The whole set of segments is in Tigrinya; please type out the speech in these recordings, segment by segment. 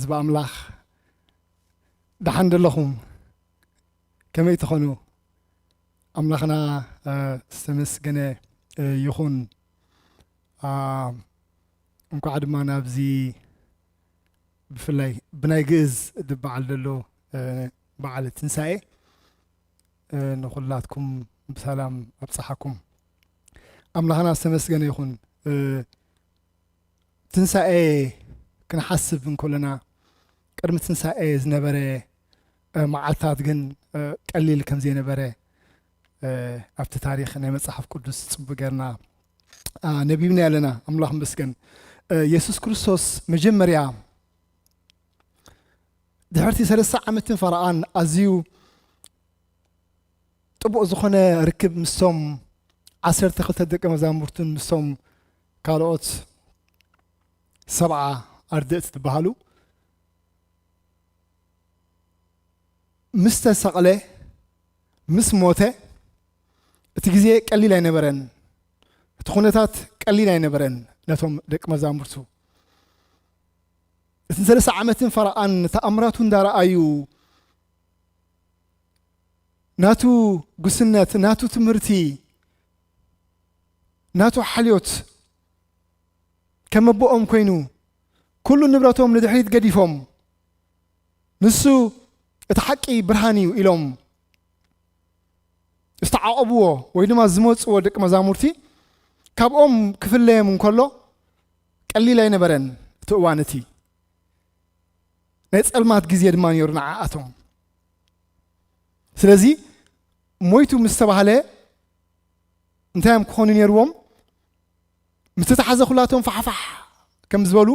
ብኣምላኽ ደሓን ደለኹም? ከመይ ትኾኑ? ኣምላኽና፣ እ፣ ዝተመስገነ፣ እ፣ ይኹን። ኣ፣ እንኳዕ ድማ ናብዚ ብፍላይ ብናይ ግእዝ ዝበዓል ዘሎ፣ እ፣ በዓል ትንሳኤ፣ እ፣ ንኹላትኩም ብሰላም ኣብጽሓኩም። ኣምላኽና ዝተመስገነ ይኹን። እ፣ ትንሳኤ ክንሓስብ እንከለና፣ ቅድሚ ትንሳኤ ዝነበረ፣ እ፣ መዓልታት ግን፣ እ፣ ቀሊል ከም ዘይነበረ፣ እ፣ ኣብቲ ታሪኽ ናይ መጽሓፍ ቅዱስ ጽቡቕ ጌርና፣ ኣ፣ ነቢብና ኣለና። ኣምላኽ ይመስገን። እ፣ የሱስ ክርስቶስ መጀመርያ ድሕርቲ ሰለስተ ዓመትን ፈረቓን ኣዝዩ ጥቡቕ ዝኾነ ርክብ ምስቶም ዓሰርተ ክልተ ደቀ መዛሙርቱን ምስቶም ካልኦት ሰብዓ ኣርድእቲ ዝበሃሉ ምስ ተሰቕለ፣ ምስ ሞተ፣ እቲ ግዜ ቀሊል ኣይነበረን። እቲ ኩነታት ቀሊል ኣይነበረን ነቶም ደቂ መዛሙርቱ። እቲ ንሰለስተ ዓመትን ፈረቓን ተኣምራቱ እንዳረኣዩ፣ ናቱ ጉስነት፣ ናቱ ትምህርቲ፣ ናቱ ሓልዮት ከም ኣቦኦም ኮይኑ፣ ኩሉ ንብረቶም ንድሕሪት ገዲፎም፣ ንሱ እቲ ሓቂ ብርሃን እዩ ኢሎም ዝተዓቐብዎ ወይ ድማ ዝመጽዎ ደቂ መዛሙርቲ፣ ካብኦም ክፍለዮም እንከሎ ቀሊል ኣይነበረን እቲ እዋን እቲ። ናይ ጸልማት ግዜ ድማ ነይሩ ንዓኣቶም። ስለዚ ሞይቱ ምስ ተባህለ እንታይ እዮም ክኾኑ ነይርዎም? ምስ ተታሕዘ ኩላቶም ፋሕፋሕ ከም ዝበሉ፣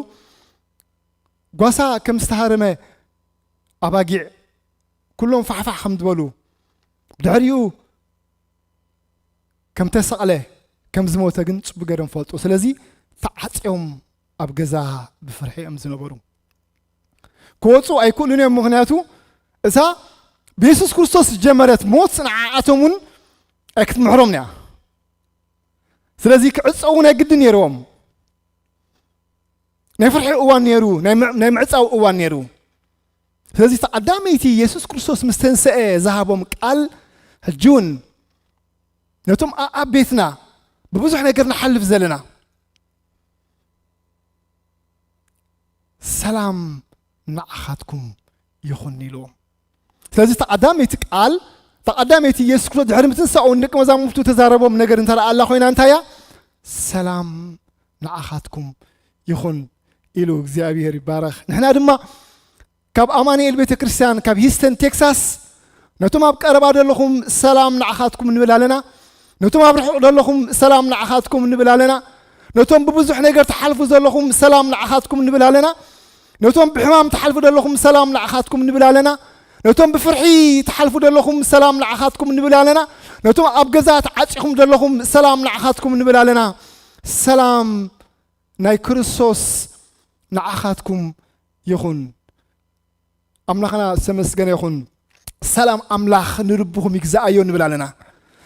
ጓሳ ከም ዝተሃረመ ኣባጊዕ ኩሎም ፋሕፋሕ ከም ዝበሉ፣ ድሕሪኡ ከም ተሰቕለ፣ ከም ዝሞተ ግን ጽቡቕ ገይሮም ፈልጡ። ስለዚ ተዓጽዮም ኣብ ገዛ ብፍርሒ እዮም ዝነበሩ። ክወጹ ኣይክእሉን እዮም፣ ምኽንያቱ እታ ብየሱስ ክርስቶስ ዝጀመረት ሞት ንዓኣቶም እውን ኣይክትምሕሮም እያ። ስለዚ ክዕጸዉ ናይ ግድን ነይርዎም። ናይ ፍርሒ እዋን ነይሩ፣ ናይ ምዕ-፣ ናይ ምዕጻው እዋን ነይሩ። ስለዚ እቲ ቀዳመይቲ የሱስ ክርስቶስ ምስ ተንስአ ዝሃቦም ቃል፣ ሕጂ እውን ነቶም ኣኣብ ቤትና ብብዙሕ ነገር ንሓልፍ ዘለና፣ "ሰላም ንዓኻትኩም ይኹን" ኢልዎም። ስለዚ እቲ ቀዳመይቲ ቃል፣ እቲ ቀዳመይቲ የሱስ ክርስቶስ ድሕሪ ምትንሳኡ ንደቂ መዛሙርቱ ተዛረቦም ነገር እንተ ደኣ ኣላ ኮይና እንታይ እያ? "ሰላም ንዓኻትኩም ይኹን" ኢሉ። እግዚኣብሔር ይባረኽ። ንሕና ድማ ካብ ኣማኑኤል ቤተ ክርስቲያን ካብ ሂስተን ቴክሳስ፣ ነቶም ኣብ ቀረባ ዘለኹም ሰላም ንዓኻትኩም ንብል ኣለና። ነቶም ኣብ ርሑቕ ዘለኹም ሰላም ንዓኻትኩም ንብል ኣለና። ነቶም ብብዙሕ ነገር ትሓልፉ ዘለኹም ሰላም ንዓኻትኩም ንብል ኣለና። ነቶም ብሕማም ትሓልፉ ዘለኹም ሰላም ንዓኻትኩም ንብል ኣለና። ነቶም ብፍርሒ ትሓልፉ ዘለኹም ሰላም ንዓኻትኩም ንብል ኣለና። ነቶም ኣብ ገዛ ተዓጺኹም ዘለኹም ሰላም ንዓኻትኩም ንብል ኣለና። ሰላም ናይ ክርስቶስ ንዓኻትኩም ይኹን። ኣምላኽና ዝተመስገነ ይኹን። ሰላም ኣምላኽ ንልብኹም ይግዛኣዮ ንብል ኣለና።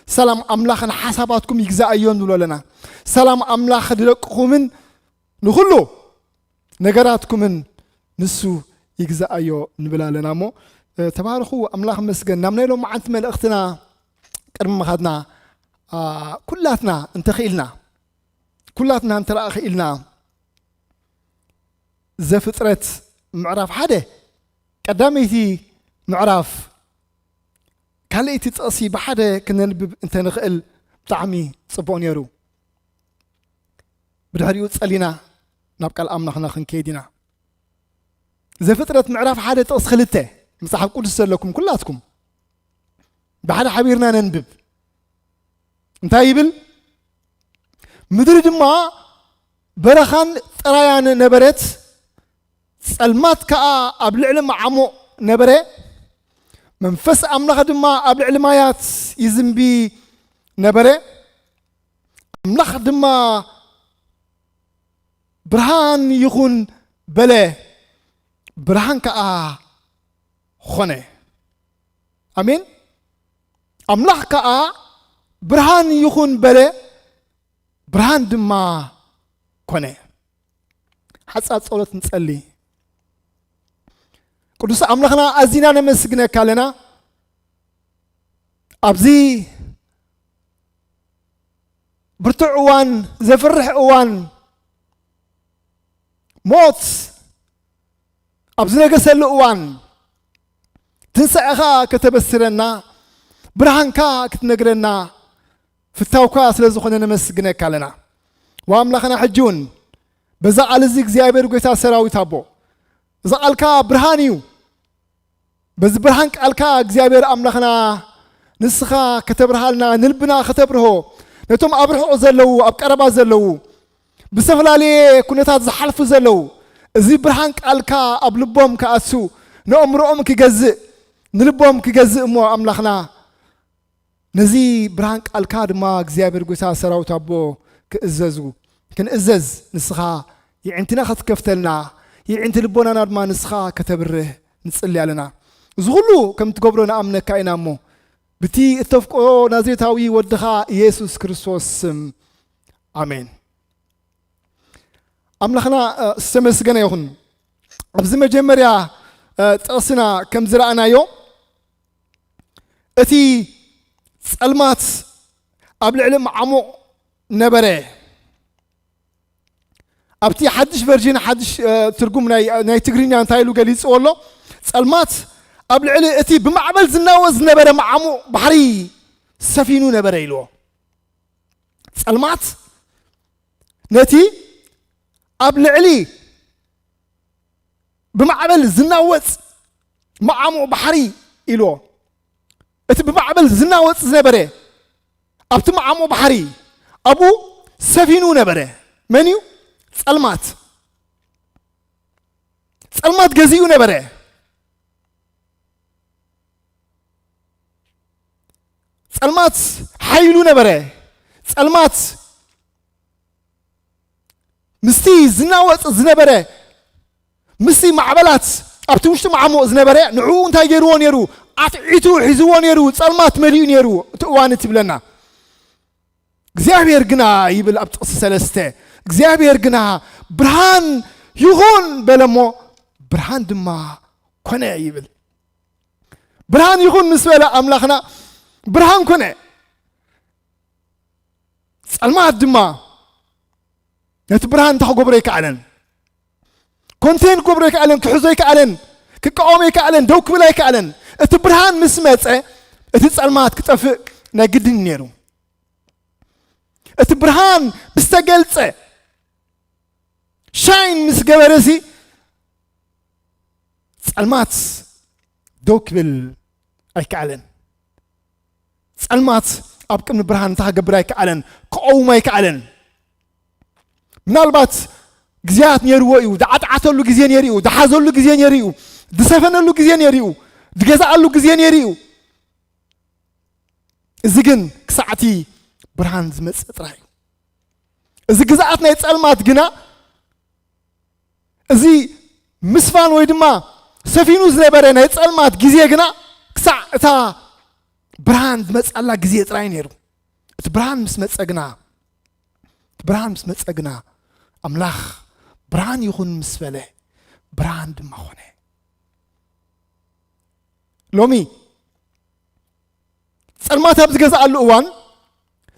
ሰላም ኣምላኽ ንሓሳባትኩም ይግዛኣዮ ንብል ኣለና። ሰላም ኣምላኽ ንደቅኹምን ንኹሉ ነገራትኩምን ንሱ ይግዛኣዮ ንብል ኣለና። እሞ፣ እ፣ ተባረኹ፣ ኣምላኽ ይመስገን። ናብ ናይ ሎማዓንቲ መልእኽትና ቅድሚ ምኻድና፣ ኣ፣ ኩላትና እንተኽኢልና፣ ኩላትና እንተ ደኣ ክኢልና፣ ዘፍጥረት ምዕራፍ ሓደ፣ ቀዳመይቲ ምዕራፍ፣ ካልኣይቲ ጥቕሲ ብሓደ ክነንብብ እንተ ንኽእል ብጣዕሚ ጽቡቕ ነይሩ። ብድሕሪኡ ጸሊና ናብ ቃል ኣምላኽና ክንከይድ ኢና። ዘፍጥረት ምዕራፍ ሓደ ጥቕሲ ክልተ፣ መጽሓፍ ቅዱስ ዘለኩም ኩላትኩም ብሓደ ሓቢርና ነንብብ። እንታይ ይብል? "ምድሪ ድማ በረኻን ጥራያን ነበረት፣ ጸልማት ከኣ ኣብ ልዕሊ መዓሙቕ ነበረ፣ መንፈስ ኣምላኽ ድማ ኣብ ልዕሊ ማያት ይዝንቢ ነበረ። ኣምላኽ ድማ ብርሃን ይኹን በለ፣ ብርሃን ከኣ ኾነ።" ኣሜን። ኣምላኽ ከኣ ብርሃን ይኹን በለ፣ ብርሃን ድማ ኮነ። ሓጻር ጸሎት ንጸሊ። ቅዱስ ኣምላኽና ኣዚና ነመስግነካ ኣለና። ኣብዚ ብርቱዕ እዋን፣ ዘፍርሕ እዋን፣ ሞት ኣብ ዝነገሰሉ እዋን፣ ትንሳኤኻ ከተበስረና፣ ብርሃንካ ክትነግረና ፍታውካ ስለ ዝኾነ ነመስግነካ ኣለና። ወኣምላኽና ሕጂ እውን በዛ ቃል እዚ እግዚኣብሔር ጐይታ ሰራዊት ኣቦ፣ እዚ ቃልካ ብርሃን እዩ። በዚ ብርሃን ቃልካ እግዚኣብሔር ኣምላኽና ንስኻ ከተብርሃልና፣ ንልብና ከተብርሆ፣ ነቶም ኣብ ርሑቕ ዘለዉ፣ ኣብ ቀረባ ዘለዉ፣ ብዝተፈላለየ ኩነታት ዝሓልፉ ዘለዉ፣ እዚ ብርሃን ቃልካ ኣብ ልቦም ክኣቱ፣ ነእምሮኦም ክገዝእ፣ ንልቦም ክገዝእ እሞ ኣምላኽና ነዚ ብርሃን ቃልካ ድማ እግዚኣብሔር ጐይታ ሰራዊት ኣቦ ክእዘዙ፣ ክንእዘዝ ንስኻ የዒንትና ክትከፍተልና፣ የዒንቲ ልቦናና ድማ ንስኻ ከተብርህ ንጽሊ ኣለና። እዚ ኩሉ ከም ትገብሮ ንኣምነካ ኢና እሞ፣ ብቲ እተፍቅሮ ናዝሬታዊ ወድኻ ኢየሱስ ክርስቶስ ስም፣ ኣሜን። ኣምላኽና፣ እ፣ ዝተመስገነ ይኹን። ኣብዚ መጀመርያ፣ እ፣ ጥቕስና ከም ዝረኣናዮ፣ እቲ ጸልማት ኣብ ልዕሊ መዓሙቕ ነበረ። ኣብቲ ሓድሽ ቨርዥን፣ ሓድሽ፣ እ፣ ትርጉም ናይ፣ ናይ ትግርኛ እንታይ ኢሉ ገሊጽዎ ኣሎ? ጸልማት ኣብ ልዕሊ እቲ ብማዕበል ዝናወጽ ዝነበረ መዓሙቕ ባሕሪ ሰፊኑ ነበረ ኢልዎ። ጸልማት ነቲ ኣብ ልዕሊ ብማዕበል ዝናወጽ መዓሙቕ ባሕሪ ኢልዎ። እቲ ብማዕበል ዝናወጽ ዝነበረ፣ ኣብቲ መዓሙቕ ባሕሪ ኣብኡ ሰፊኑ ነበረ። መን እዩ? ጸልማት። ጸልማት ገዚኡ ነበረ። ጸልማት ሓይሉ ነበረ። ጸልማት ምስቲ ዝናወጽ ዝነበረ፣ ምስቲ ማዕበላት ኣብቲ ውሽጢ መዓሙቕ ዝነበረ፣ ንዕኡ እንታይ ገይርዎ ነይሩ? ኣትዒቱ ሒዝዎ ነይሩ። ጸልማት መሊኡ ነይሩ እቲ እዋን እቲ ይብለና። እግዚኣብሔር ግና ይብል ኣብ ጥቕሲ ሰለስተ፣ እግዚኣብሔር ግና ብርሃን ይኹን በለ እሞ ብርሃን ድማ ኮነ ይብል። ብርሃን ይኹን ምስ በለ ኣምላኽና ብርሃን ኮነ። ጸልማት ድማ ነቲ ብርሃን እንታይ ክገብሮ ኣይከኣለን። ኮንቴን ክገብሮ ኣይከኣለን፣ ክሕዞ ኣይከኣለን፣ ክቃወሞ ኣይከኣለን፣ ደው ክብል ኣይከኣለን። እቲ ብርሃን ምስ መጸ እቲ ጸልማት ክጠፍእ ናይ ግድን ነይሩ። እቲ ብርሃን ምስ ተገልጸ፣ ሻይን ምስ ገበረ ሲ ጸልማት ደው ክብል ኣይከኣለን። ጸልማት ኣብ ቅድሚ ብርሃን እንታይ ክገብር ኣይከኣለን፣ ክቐውም ኣይከኣለን። ምናልባት ግዜያት ነይርዎ እዩ፣ ዝዓጥዓተሉ ግዜ ነይሩ እዩ፣ ዝሓዘሉ ግዜ ነይሩ እዩ፣ ዝሰፈነሉ ግዜ ነይሩ እዩ፣ ዝገዝኣሉ ግዜ ነይሩ እዩ። እዚ ግን ክሳዕቲ ብርሃን ዝመጽእ ጥራይ እዩ። እዚ ግዝኣት ናይ ጸልማት ግና፣ እዚ ምስፋን ወይ ድማ ሰፊኑ ዝነበረ ናይ ጸልማት ግዜ ግና፣ ክሳዕ እታ ብርሃን ዝመጽኣላ ግዜ ጥራይ ነይሩ። እቲ ብርሃን ምስ መጸ ግና፣ እቲ ብርሃን ምስ መጸ ግና፣ ኣምላኽ ብርሃን ይኹን ምስ በለ፣ ብርሃን ድማ ኾነ። ሎሚ ጸልማት ኣብ ዝገዝኣሉ እዋን፣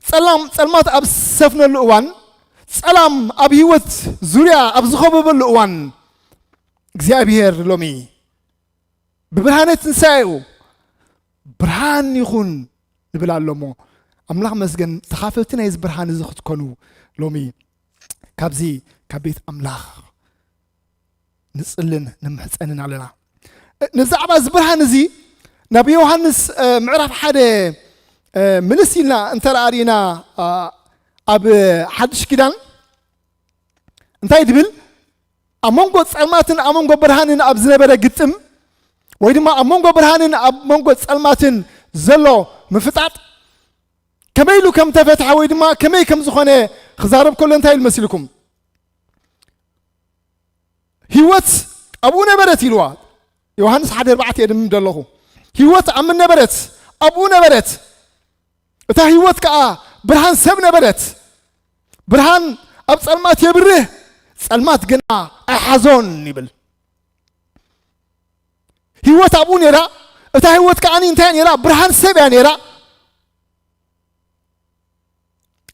ጸላም፣ ጸልማት ኣብ ዝሰፍነሉ እዋን፣ ጸላም ኣብ ህይወት ዙርያ ኣብ ዝኸበበሉ እዋን፣ እግዚኣብሔር ሎሚ ብብርሃነ ትንሳኤኡ ብርሃን ይኹን ንብል ኣሎ እሞ፣ ኣምላኽ መስገን፣ ተኻፈልቲ ናይዚ ብርሃን እዚ ክትኮኑ ሎሚ ካብዚ ካብ ቤት ኣምላኽ ንጽልን ንምሕጸንን ኣለና። እ፣ ንዛዕባ እዚ ብርሃን እዚ ናብ ዮሃንስ፣ እ፣ ምዕራፍ ሓደ፣ እ፣ ምልስ ኢልና እንተ ደኣ ርኢና፣ እ፣ ኣብ ሓድሽ ኪዳን እንታይ ድብል? ኣብ መንጎ ጸልማትን ኣብ መንጎ ብርሃንን ኣብ ዝነበረ ግጥም፣ ወይ ድማ ኣብ መንጎ ብርሃንን ኣብ መንጎ ጸልማትን ዘሎ ምፍጣጥ ከመይ ኢሉ ከም ተፈትሐ ወይ ድማ ከመይ ከም ዝኾነ ክዛረብ ከሎ እንታይ ኢሉ መሲልኩም? ህይወት ኣብኡ ነበረት ኢልዋ። ዮሃንስ ሓደ ኣርባዕተ የድምም ደለኹ። ህይወት ኣብ ምን ነበረት? ኣብኡ ነበረት። እታ ህይወት ከኣ ብርሃን ሰብ ነበረት። ብርሃን ኣብ ጸልማት የብርህ፣ ጸልማት ግና ኣይሓዞን ይብል። ህይወት ኣብኡ ነይራ። እታ ህይወት ከዓኒ እንታይ ነይራ? ብርሃን ሰብ እያ ነይራ።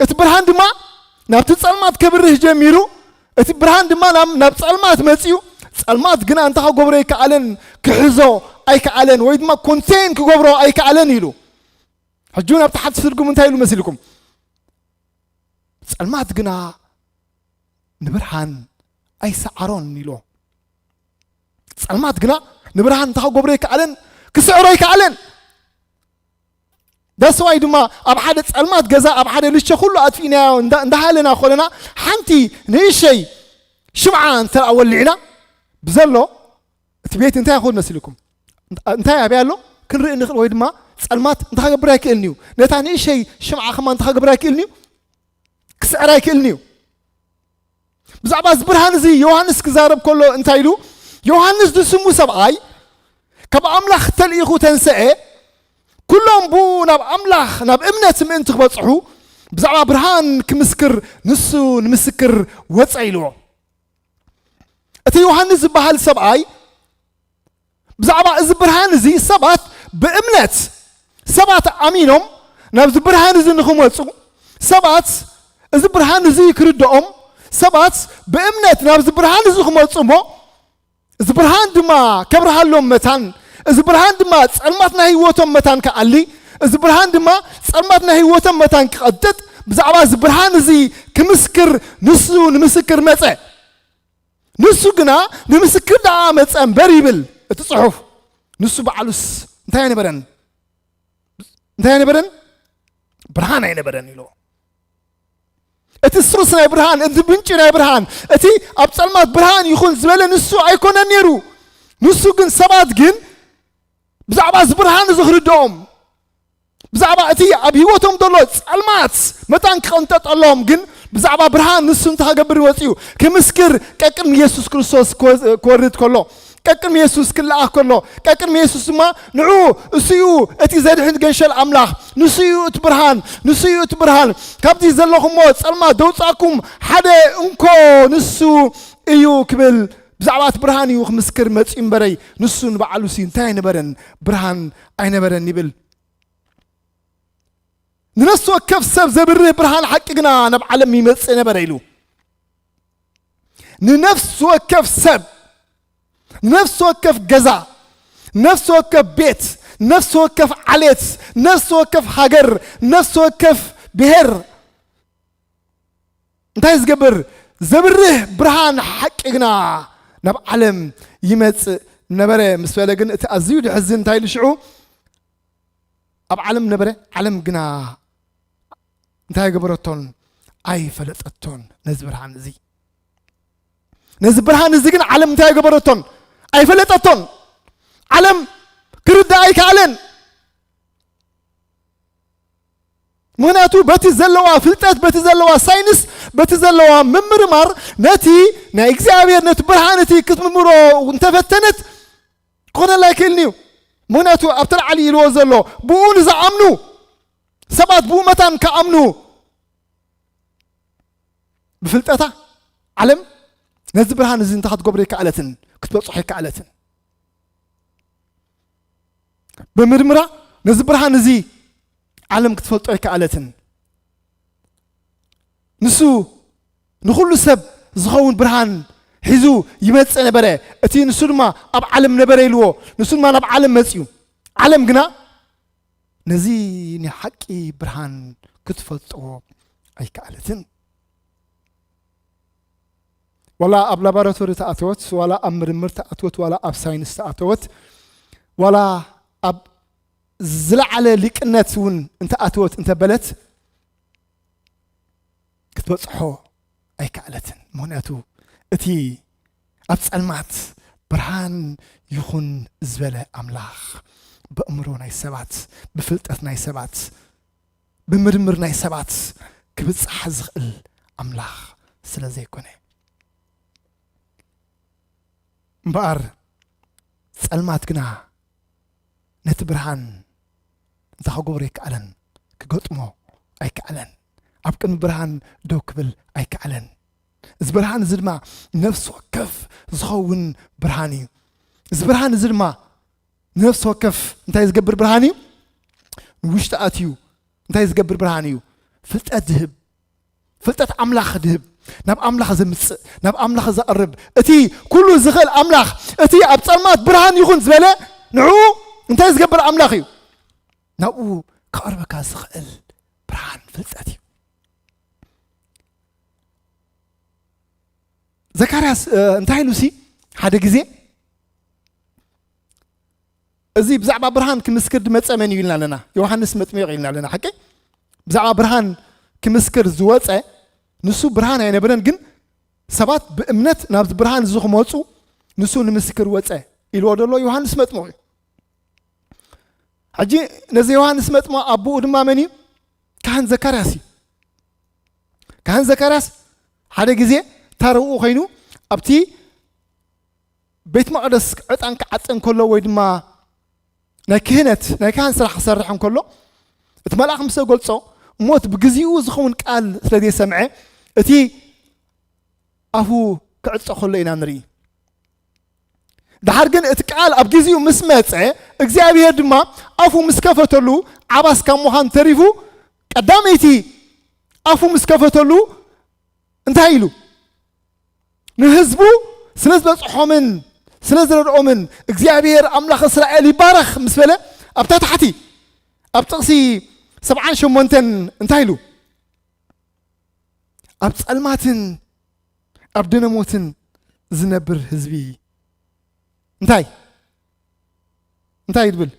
እቲ ብርሃን ድማ ናብቲ ጸልማት ከብርህ ጀሚሩ። እቲ ብርሃን ድማ ናብ፣ ናብ ጸልማት መጺኡ። ጸልማት ግና እንታይ ክገብሮ ኣይከኣለን፣ ክሕዞ ኣይከኣለን፣ ወይ ድማ ኮንቴን ክገብሮ ኣይከኣለን ኢሉ። ሕጂ እውን ኣብ ታሕቲ ትርጉም እንታይ ኢሉ መሲልኩም? ጸልማት ግና ንብርሃን ኣይሰዓሮን ኢሉ። ጸልማት ግና ንብርሃን እንታይ ክገብሮ ኣይከኣለን፣ ክስዕሮ ኣይከኣለን። ዳስዋይ ድማ ኣብ ሓደ ጸልማት ገዛ፣ ኣብ ሓደ ልሸ ኩሉ ኣጥፊእናዮ እንዳ-፣ እንዳሃለና ኮለና፣ ሓንቲ ንእሸይ ሽምዓ እንተ ወሊዕና ብዘሎ፣ እቲ ቤት እንታይ ይኸውን መሲልኩም? እንታይ ኣብያ ኣሎ ክንርኢ ንኽእል፣ ወይ ድማ ጸልማት እንታይ ክገብር ኣይክእልን እዩ። ነታ ንእሸይ ሽምዓ ከማን እንታይ ክገብር ኣይክእልን እዩ፣ ክስዕር ኣይክእልን እዩ። ብዛዕባ እዚ ብርሃን እዚ ዮሃንስ ክዛረብ ከሎ እንታይ ኢሉ? ዮሃንስ ዝስሙ ሰብኣይ ካብ ኣምላኽ ተልኢኹ ተንስአ፣ ኩሎም ብኡ ናብ ኣምላኽ ናብ እምነት ምእንቲ ክበጽሑ ብዛዕባ ብርሃን ክምስክር ንሱ ንምስክር ወጸ ኢልዎ። እቲ ዮሃንስ ዝበሃል ሰብኣይ ብዛዕባ እዚ ብርሃን እዚ ሰባት ብእምነት ሰባት ኣሚኖም ናብዚ ብርሃን እዚ ንኽመጹ፣ ሰባት እዚ ብርሃን እዚ ክርድኦም፣ ሰባት ብእምነት ናብዚ ብርሃን እዚ ክመጹ እሞ፣ እዚ ብርሃን ድማ ከብርሃሎም መታን፣ እዚ ብርሃን ድማ ጸልማት ናይ ህይወቶም መታን ክኣሊ፣ እዚ ብርሃን ድማ ጸልማት ናይ ህይወቶም መታን ክቐጥጥ፣ ብዛዕባ እዚ ብርሃን እዚ ክምስክር ንሱ ንምስክር መጸ። ንሱ ግና ንምስክር ደኣ መጸ እምበር ይብል እቲ ጽሑፍ። ንሱ ባዕሉስ እንታይ ኣይነበረን? እንታይ ኣይነበረን? ብርሃን ኣይነበረን ኢሉ። እቲ ሶርስ ናይ ብርሃን፣ እቲ ምንጪ ናይ ብርሃን፣ እቲ ኣብ ጸልማት ብርሃን ይኹን ዝበለ ንሱ ኣይኮነን ነይሩ። ንሱ ግን ሰባት ግን ብዛዕባ እዚ ብርሃን እዚ ክርድኦም፣ ብዛዕባ እቲ ኣብ ህይወቶም ዘሎ ጸልማት መታን ክቕንጠጠሎም፣ ግን ብዛዕባ ብርሃን ንሱ እንታይ ክገብር ወጺኡ? ክምስክር ቀቅድሚ የሱስ ክርስቶስ ክወ-፣ ክወርድ ከሎ፣ ቀቅድሚ የሱስ ክለኣኽ ከሎ፣ ቀቅድሚ የሱስ ድማ ንዑ፣ እሱ እዩ እቲ ዘድሕን ገንሸል ኣምላኽ፣ ንሱ እዩ እቲ ብርሃን፣ ንሱ እዩ እቲ ብርሃን፣ ካብዚ ዘለኹሞ ጸልማት ደውጻኩም ሓደ እንኮ ንሱ እዩ ክብል ብዛዕባ እቲ ብርሃን እዩ ክምስክር መጺኡ እምበረይ፣ ንሱ ንባዕሉሲ እንታይ ኣይነበረን፣ ብርሃን ኣይነበረን ይብል። ንነፍሲ ወከፍ ሰብ ዘብርህ ብርሃን ሓቂ ግና ናብ ዓለም ይመጽእ ነበረ ኢሉ። ንነፍሲ ወከፍ ሰብ፣ ንነፍሲ ወከፍ ገዛ፣ ንነፍሲ ወከፍ ቤት፣ ንነፍሲ ወከፍ ዓሌት፣ ንነፍሲ ወከፍ ሃገር፣ ንነፍሲ ወከፍ ብሔር እንታይ ዝገብር? ዘብርህ ብርሃን ሓቂ ግና ናብ ዓለም ይመጽእ ነበረ ምስ በለ ግን እቲ ኣዝዩ ድሕዝን እንታይ ኢሉ ሽዑ? ኣብ ዓለም ነበረ፣ ዓለም ግና እንታይ ኣይገበረቶን? ኣይፈለጠቶን። ነዚ ብርሃን እዚ፣ ነዚ ብርሃን እዚ ግን ዓለም እንታይ ኣይገበረቶን? ኣይፈለጠቶን። ዓለም ክርዳእ ኣይከኣለን። ምኽንያቱ በቲ ዘለዋ ፍልጠት፣ በቲ ዘለዋ ሳይንስ፣ በቲ ዘለዋ ምምርማር ነቲ ናይ እግዚኣብሔር ነቲ ብርሃን እቲ ክትምርምሮ እንተፈተነት ክኾነላ ኣይክእልን እዩ። ምኽንያቱ ኣብቲ ላዕሊ ኢልዎ ዘሎ ብኡ ንዝኣምኑ ሰባት ብኡ መታን ክኣምኑ ብፍልጠታ ዓለም ነዚ ብርሃን እዚ እንታይ ክትገብሮ ኣይከኣለትን፣ ክትበጽሖ ኣይከኣለትን። ብምርምራ ነዚ ብርሃን እዚ ዓለም ክትፈልጦ ኣይከኣለትን። ንሱ ንኹሉ ሰብ ዝኸውን ብርሃን ሒዙ ይመጽእ ነበረ። እቲ ንሱ ድማ ኣብ ዓለም ነበረ ኢልዎ፣ ንሱ ድማ ናብ ዓለም መጽዩ። ዓለም ግና ነዚ ናይ ሓቂ ብርሃን ክትፈልጦ ኣይከኣለትን። ዋላ ኣብ ላቦራቶሪ ተኣተወት፣ ዋላ ኣብ ምርምር ተኣተወት፣ ዋላ ኣብ ሳይንስ ተኣተወት፣ ዋላ ኣብ ዝለዓለ ሊቅነት እውን እንተኣተወት እንተበለት ክትበጽሖ ኣይከኣለትን። ምኽንያቱ እቲ ኣብ ጸልማት ብርሃን ይኹን ዝበለ ኣምላኽ ብእምሮ ናይ ሰባት፣ ብፍልጠት ናይ ሰባት፣ ብምርምር ናይ ሰባት ክብጻሕ ዝኽእል ኣምላኽ ስለ ዘይኮነ። እምበኣር ጸልማት ግና ነቲ ብርሃን እንታይ ክገብሮ ኣይከኣለን፣ ክገጥሞ ኣይከኣለን። ኣብ ቅድሚ ብርሃን ደው ክብል ኣይከኣለን። እዚ ብርሃን እዚ ድማ ነፍሲ ወከፍ ዝኸውን ብርሃን እዩ። እዚ ብርሃን እዚ ድማ ንነፍሲ ወከፍ እንታይ ዝገብር ብርሃን እዩ? ንውሽጢ ኣትዩ እንታይ ዝገብር ብርሃን እዩ? ፍልጠት ዝህብ፣ ፍልጠት ኣምላኽ ድህብ፣ ናብ ኣምላኽ ዘምጽእ፣ ናብ ኣምላኽ ዘቕርብ፣ እቲ ኩሉ ዝኽእል ኣምላኽ፣ እቲ ኣብ ጸልማት ብርሃን ይኹን ዝበለ፣ ንዕኡ እንታይ ዝገብር ኣምላኽ እዩ? ናብኡ ከቕርበካ ዝኽእል ብርሃን ፍልጠት እዩ። ዘካርያስ እንታይ ኢሉ ሲ ሓደ ግዜ እዚ ብዛዕባ ብርሃን ክምስክር ዝመጸ መን እዩ ኢልና ኣለና? ዮሃንስ መጥምቕ ኢልና ኣለና። ሓቂ? ብዛዕባ ብርሃን ክምስክር ዝወጸ፣ ንሱ ብርሃን ኣይነበረን፣ ግን ሰባት ብእምነት ናብዚ ብርሃን እዚ ክመጹ ንሱ ንምስክር ወጸ ኢልዎ ዘሎ ዮሃንስ መጥምቕ እዩ። ሕጂ ነዚ ዮሃንስ መጥምቕ ኣቦኡ ድማ መን እዩ? ካህን ዘካርያስ እዩ። ካህን ዘካርያስ ሓደ ግዜ ታረኡ ኮይኑ ኣብቲ ቤት መቕደስ ዕጣን ክዓጸ እንከሎ ወይ ድማ ናይ ክህነት ናይ ካህን ስራሕ ክሰርሕ እንከሎ እቲ መልኣኽ ምስ ገልጾ እሞ እቲ ብግዚኡ ዝኸውን ቃል ስለ ዘይሰምዐ እቲ ኣፉ ክዕጾ ከሎ ኢና ንርኢ። ድሓር ግን እቲ ቃል ኣብ ግዚኡ ምስ መጸ እግዚኣብሔር ድማ ኣፉ ምስ ከፈተሉ ዓባስ ካብ ምዃን ተሪፉ ቀዳመይቲ ኣፉ ምስ ከፈተሉ እንታይ ኢሉ ንህዝቡ ስለ ዝበጽሖምን ስለ ዝረድኦምን እግዚኣብሔር ኣምላኽ እስራኤል ይባረኽ ምስ በለ ኣብታ ታሕቲ ኣብ ጥቕሲ ሰብዓን ሸሞንተን እንታይ ኢሉ ኣብ ጸልማትን ኣብ ድነሞትን ዝነብር ህዝቢ እንታይ እንታይ ይብል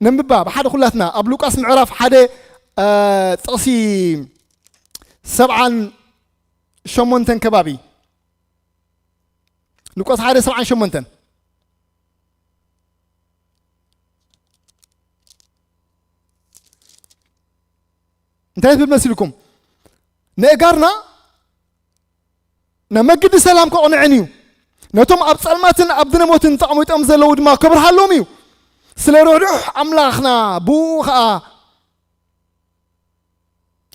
ነንብባ ብሓደ ኩላትና ኣብ ሉቃስ ምዕራፍ ሓደ ጥቕሲ ሰብዓን ሸሞንተን ከባቢ ሉቃስ ሓደ ሰብዓን ሸሞንተን እንታይ ትብል መሲልኩም ንእጋርና ናብ መገዲ ሰላም ከቕንዐን እዩ ነቶም ኣብ ጸልማትን ኣብ ድነሞትን ተቐሚጦም ዘለዉ ድማ ከብርሃሎም እዩ ስለ ርሕሩሕ ኣምላኽና ብኡ ኸኣ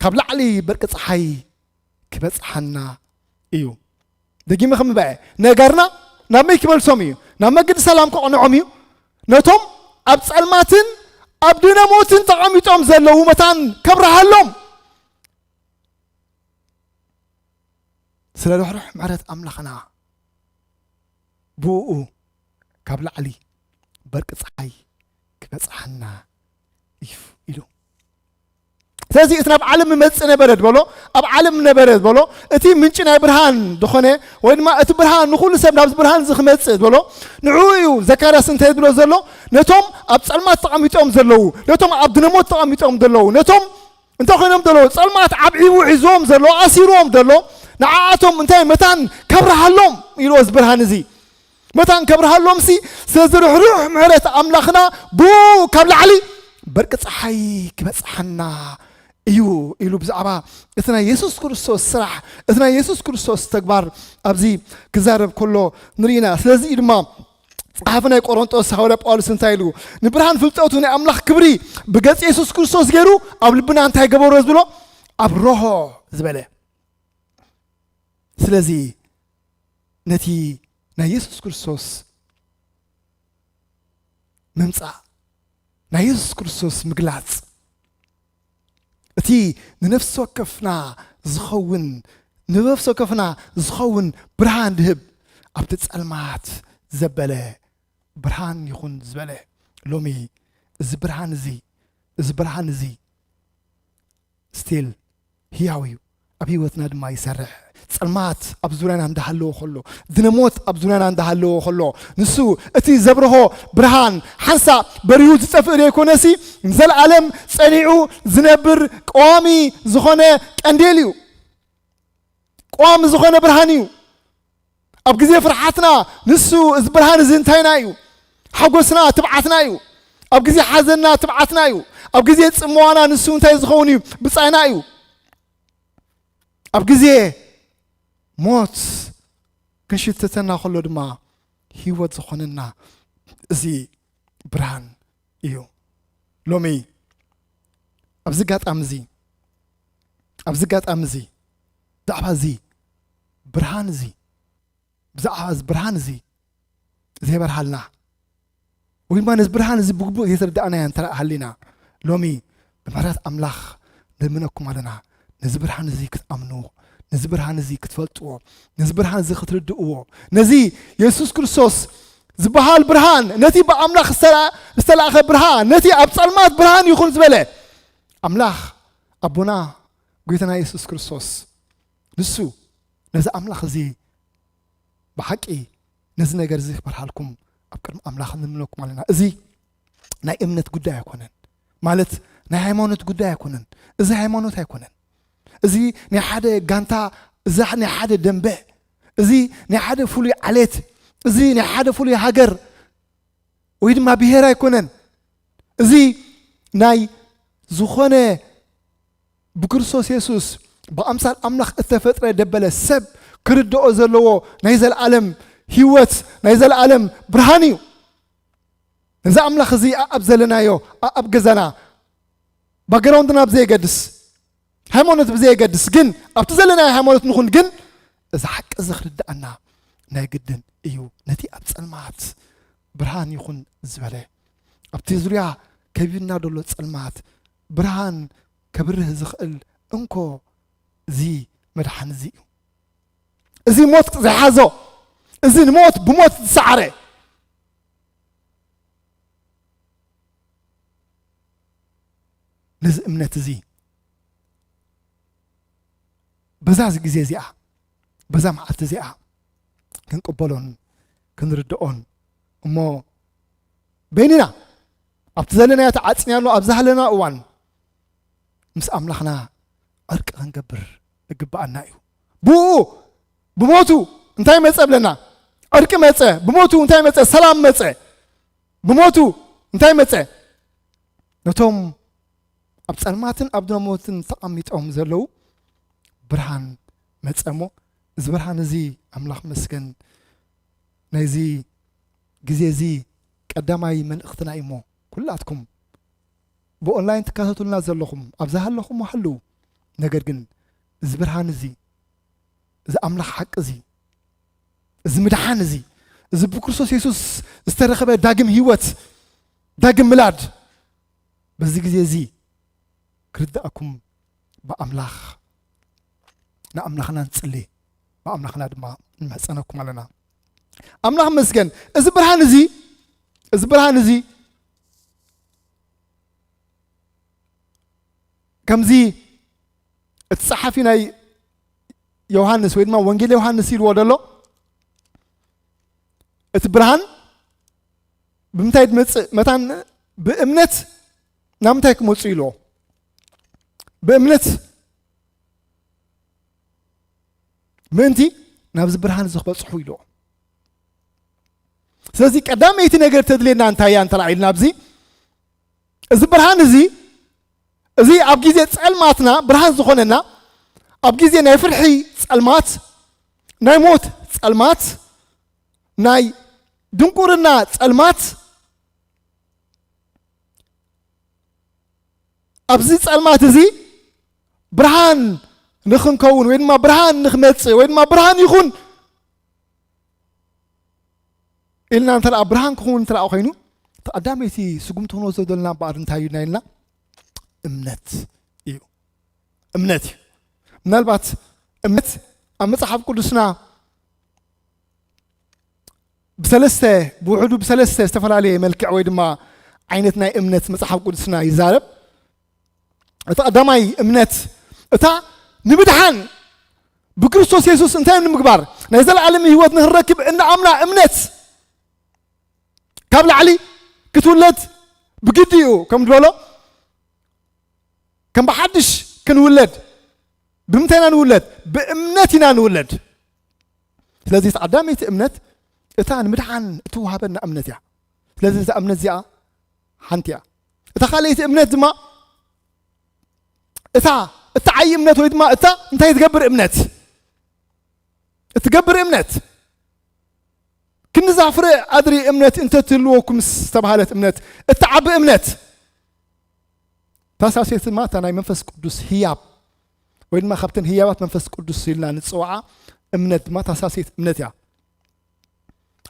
ካብ ላዕሊ በርቂ ፀሓይ ክበፅሓና እዩ። ደጊመ ከምበዐ ነገርና ናብ መይ ክመልሶም እዩ? ናብ መገዲ ሰላም ከቕንዖም እዩ። ነቶም ኣብ ፀልማትን ኣብ ድነ ሞትን ተቐሚጦም ዘለዉ መታን ከብርሃሎም። ስለ ርሕሩሕ ምሕረት ኣምላኽና ብኡ ካብ ላዕሊ በርቂ ፀሓይ ክበፅሓና እዩ ኢሉ። ስለዚ እቲ ናብ ዓለም መጽእ ነበረ ዝበሎ ኣብ ዓለም ነበረ ዝበሎ እቲ ምንጪ ናይ ብርሃን ዝኾነ ወይ ድማ እቲ ብርሃን ንኹሉ ሰብ ናብዚ ብርሃን እዚ ክመጽእ ዝበሎ ንዕኡ እዩ። ዘካርያስ እንታይ ዝብሎ ዘሎ? ነቶም ኣብ ጸልማት ተቐሚጦም ዘለዉ፣ ነቶም ኣብ ድነሞት ተቐሚጦም ዘለዉ፣ ነቶም እንታይ ኮይኖም ዘለዉ? ጸልማት ዓብዒቡ ሒዝዎም ዘሎ፣ ኣሲርዎም ዘሎ፣ ንዓኣቶም እንታይ መታን ከብርሃሎም ኢልዎ እዚ ብርሃን እዚ። መታን ከብርሃሎም ሲ ስለዚ ርሕሩሕ ምሕረት ኣምላኽና ብኡ ካብ ላዕሊ በርቂ ፀሓይ ክበፅሓና እዩ ኢሉ ብዛዕባ እቲ ናይ የሱስ ክርስቶስ ስራሕ እቲ ናይ የሱስ ክርስቶስ ተግባር ኣብዚ ክዛረብ ከሎ ንርኢና። ስለዚ እዩ ድማ ጸሓፊ ናይ ቆሮንጦስ ሃዋርያ ጳውሎስ እንታይ ኢሉ ንብርሃን ፍልጠቱ ናይ ኣምላኽ ክብሪ ብገጽ የሱስ ክርስቶስ ገይሩ ኣብ ልብና እንታይ ገበሮ ዝብሎ ኣብርሆ ዝበለ። ስለዚ ነቲ ናይ የሱስ ክርስቶስ ምምጻእ ናይ የሱስ ክርስቶስ ምግላጽ እቲ ንነፍሲ ወከፍና ዝኸውን ንነፍሲ ወከፍና ዝኸውን ብርሃን ድህብ ኣብቲ ጸልማት ዘበለ ብርሃን ይኹን ዝበለ ሎሚ እዚ ብርሃን እዚ እዚ ብርሃን እዚ ስቲል ህያው እዩ ኣብ ህይወትና ድማ ይሰርሕ። ጸልማት ኣብ ዙርያና እንዳሃለዎ ከሎ ድነሞት ኣብ ዙርያና እንዳሃለዎ ከሎ ንሱ እቲ ዘብርሆ ብርሃን ሓንሳእ በሪሁ ዝጠፍእ ዘይኮነሲ ንዘለኣለም ጸኒዑ ዝነብር ቀዋሚ ዝኾነ ቀንዴል እዩ። ቀዋሚ ዝኾነ ብርሃን እዩ። ኣብ ግዜ ፍርሓትና ንሱ እዚ ብርሃን እዚ እንታይና እዩ? ሓጎስና ትብዓትና እዩ። ኣብ ግዜ ሓዘንና ትብዓትና እዩ። ኣብ ግዜ ጽምዋና ንሱ እንታይ ዝኸውን እዩ? ብጻይና እዩ። ኣብ ግዜ ሞት ክንሽተተና ከሎ ድማ ህይወት ዝኾነና እዚ ብርሃን እዩ። ሎሚ ኣብዚ ኣጋጣሚ እዚ ኣብዚ ኣጋጣሚ እዚ ብዛዕባ እዚ ብርሃን እዚ ብዛዕባ እዚ ብርሃን እዚ ዘይበርሃልና ወይ ድማ ነዚ ብርሃን እዚ ብግቡእ ዘይተረዳእናዮ እንተ ደኣ ሃሊና፣ ሎሚ ብምሕረት ኣምላኽ ንልምነኩም ኣለና። ነዚ ብርሃን እዚ ክትኣምኑ፣ ነዚ ብርሃን እዚ ክትፈልጥዎ፣ ነዚ ብርሃን እዚ ክትርድእዎ፣ ነዚ የሱስ ክርስቶስ ዝበሃል ብርሃን፣ ነቲ ብኣምላኽ ዝተላ-፣ ዝተላእኸ ብርሃን፣ ነቲ ኣብ ጸልማት ብርሃን ይኹን ዝበለ ኣምላኽ ኣቦና ጎይታና የሱስ ክርስቶስ፣ ንሱ ነዚ ኣምላኽ እዚ ብሓቂ ነዚ ነገር እዚ ክበርሃልኩም ኣብ ቅድሚ ኣምላኽ ንልምነኩም ኣለና። እዚ ናይ እምነት ጉዳይ ኣይኮነን፣ ማለት ናይ ሃይማኖት ጉዳይ ኣይኮነን። እዚ ሃይማኖት ኣይኮነን። እዚ ናይ ሓደ ጋንታ፣ እዚ ናይ ሓደ ደንበ፣ እዚ ናይ ሓደ ፍሉይ ዓሌት፣ እዚ ናይ ሓደ ፍሉይ ሃገር ወይ ድማ ብሄር ኣይኮነን። እዚ ናይ ዝኾነ ብክርስቶስ የሱስ ብኣምሳል ኣምላኽ እተፈጥረ ደበለ ሰብ ክርድኦ ዘለዎ ናይ ዘለኣለም ህይወት፣ ናይ ዘለኣለም ብርሃን እዩ። ነዚ ኣምላኽ እዚ ኣብ ዘለናዮ፣ ኣብ ገዛና፣ ባክግራውንድና ብዘየገድስ፣ ሃይማኖት ብዘየገድስ፣ ግን ኣብቲ ዘለናዮ ሃይማኖት ንኹን፣ ግን እዚ ሓቂ እዚ ክርድኣና ናይ ግድን እዩ። ነቲ ኣብ ጸልማት ብርሃን ይኹን ዝበለ፣ ኣብቲ ዙርያ ከቢብና ዘሎ ጸልማት ብርሃን ከብርህ ዝኽእል እንኮ እዚ መድሓኒ እዚ እዩ። እዚ ሞት ዝሓዞ፣ እዚ ንሞት ብሞት ዝሰዓረ፣ ነዚ እምነት እዚ በዛ ግዜ እዚኣ፣ በዛ መዓልቲ እዚኣ ክንቅበሎን ክንርድኦን፣ እሞ በይንና ኣብቲ ዘለናዮ ተዓጽናዮ ኣብ ዝሃለና እዋን ምስ ኣምላኽና ዕርቂ ክንገብር ይግብኣና እዩ። ብኡ፣ ብሞቱ እንታይ መጸ ብለና? ዕርቂ መጸ። ብሞቱ እንታይ መጸ? ሰላም መጸ። ብሞቱ እንታይ መጸ? ነቶም ኣብ ጸልማትን ኣብ ሞትን ተቐሚጦም ዘለዉ ብርሃን መጸ እሞ፣ እዚ ብርሃን እዚ፣ ኣምላኽ መስገን፣ ናይዚ ግዜ እዚ ቀዳማይ መልእኽትና እዩ እሞ፣ ኩላትኩም ብኦንላይን ትከታተሉና ዘለኹም፣ ኣብ ዝሃለኹም ሃልዉ። ነገር ግን እዚ ብርሃን እዚ፣ እዚ ኣምላኽ ሓቂ እዚ፣ እዚ ምድሓን እዚ፣ እዚ ብክርስቶስ የሱስ ዝተረኸበ ዳግም ህይወት፣ ዳግም ምላድ፣ በዚ ግዜ እዚ ክርድኣኩም ብኣምላኽ፣ ንኣምላኽና ንጽሊ፣ ብኣምላኽና ድማ ንምሕጸነኩም ኣለና። ኣምላኽ መስገን፣ እዚ ብርሃን እዚ፣ እዚ ብርሃን እዚ ከምዚ እቲ ጸሓፊ ናይ ዮሃንስ ወይ ድማ ወንጌል ዮሃንስ ኢልዎ ዘሎ፣ እቲ ብርሃን ብምንታይ ዝመጽእ መታን? ብእምነት ናብ ምንታይ ክመጹ ኢልዎ? ብእምነት ምእንቲ ናብዚ ብርሃን እዚ ክበጽሑ ኢልዎ። ስለዚ ቀዳመይቲ ነገር ተድልየና እንታይ እያ እንተ ኢልና ኣብዚ፣ እዚ ብርሃን እዚ፣ እዚ ኣብ ግዜ ጸልማትና ብርሃን ዝኾነና፣ ኣብ ግዜ ናይ ፍርሒ ጸልማት፣ ናይ ሞት ጸልማት፣ ናይ ድንቁርና ጸልማት፣ ኣብዚ ጸልማት እዚ ብርሃን ንኽንከውን ወይ ድማ ብርሃን ንኽመጽእ ወይ ድማ ብርሃን ይኹን ኢልና እንተ ደኣ፣ ብርሃን ክኸውን እንተ ደኣ ኮይኑ፣ እቲ ቀዳመይቲ ስጉምቲ ክንወስዶ ዘለና እምበኣር እንታይ እዩ ኢልና? እምነት እዩ። እምነት እዩ። ምናልባት እምነት ኣብ መጽሓፍ ቅዱስና ብሰለስተ፣ ብውሕዱ ብሰለስተ ዝተፈላለየ መልክዕ ወይ ድማ ዓይነት ናይ እምነት መጽሓፍ ቅዱስና ይዛረብ። እቲ ቀዳማይ እምነት፣ እታ ንምድሓን ብክርስቶስ የሱስ እንታይ ንምግባር፣ ናይ ዘለኣለም ህይወት ንኽንረክብ እንኣምና እምነት፣ ካብ ላዕሊ ክትውለድ ብግዲ እዩ፣ ከም ዝበሎ፣ ከም ብሓድሽ ክንውለድ። ብምንታይ ኢና ንውለድ? ብእምነት ኢና ንውለድ። ስለዚ፣ እቲ ቀዳመይቲ እምነት እታ ንምድሓን እትወሃበና እምነት እያ። ስለዚ፣ እዛ እምነት እዚኣ ሓንቲ እያ። እታ ካልኣይቲ እምነት ድማ፣ እታ እትዓዪ እምነት ወይ ድማ እታ እንታይ ትገብር እምነት? እትገብር እምነት። ክንዛ ፍረ ኣድሪ እምነት እንተ ትህልወኩም ዝተባህለት እምነት፣ እትዓቢ እምነት። እታ ሳልሰይቲ ድማ እታ ናይ መንፈስ ቅዱስ ህያብ፣ ወይ ድማ ካብተን ህያባት መንፈስ ቅዱስ ኢልና ንጽውዓ እምነት ድማ እታ ሳልሰይቲ እምነት እያ።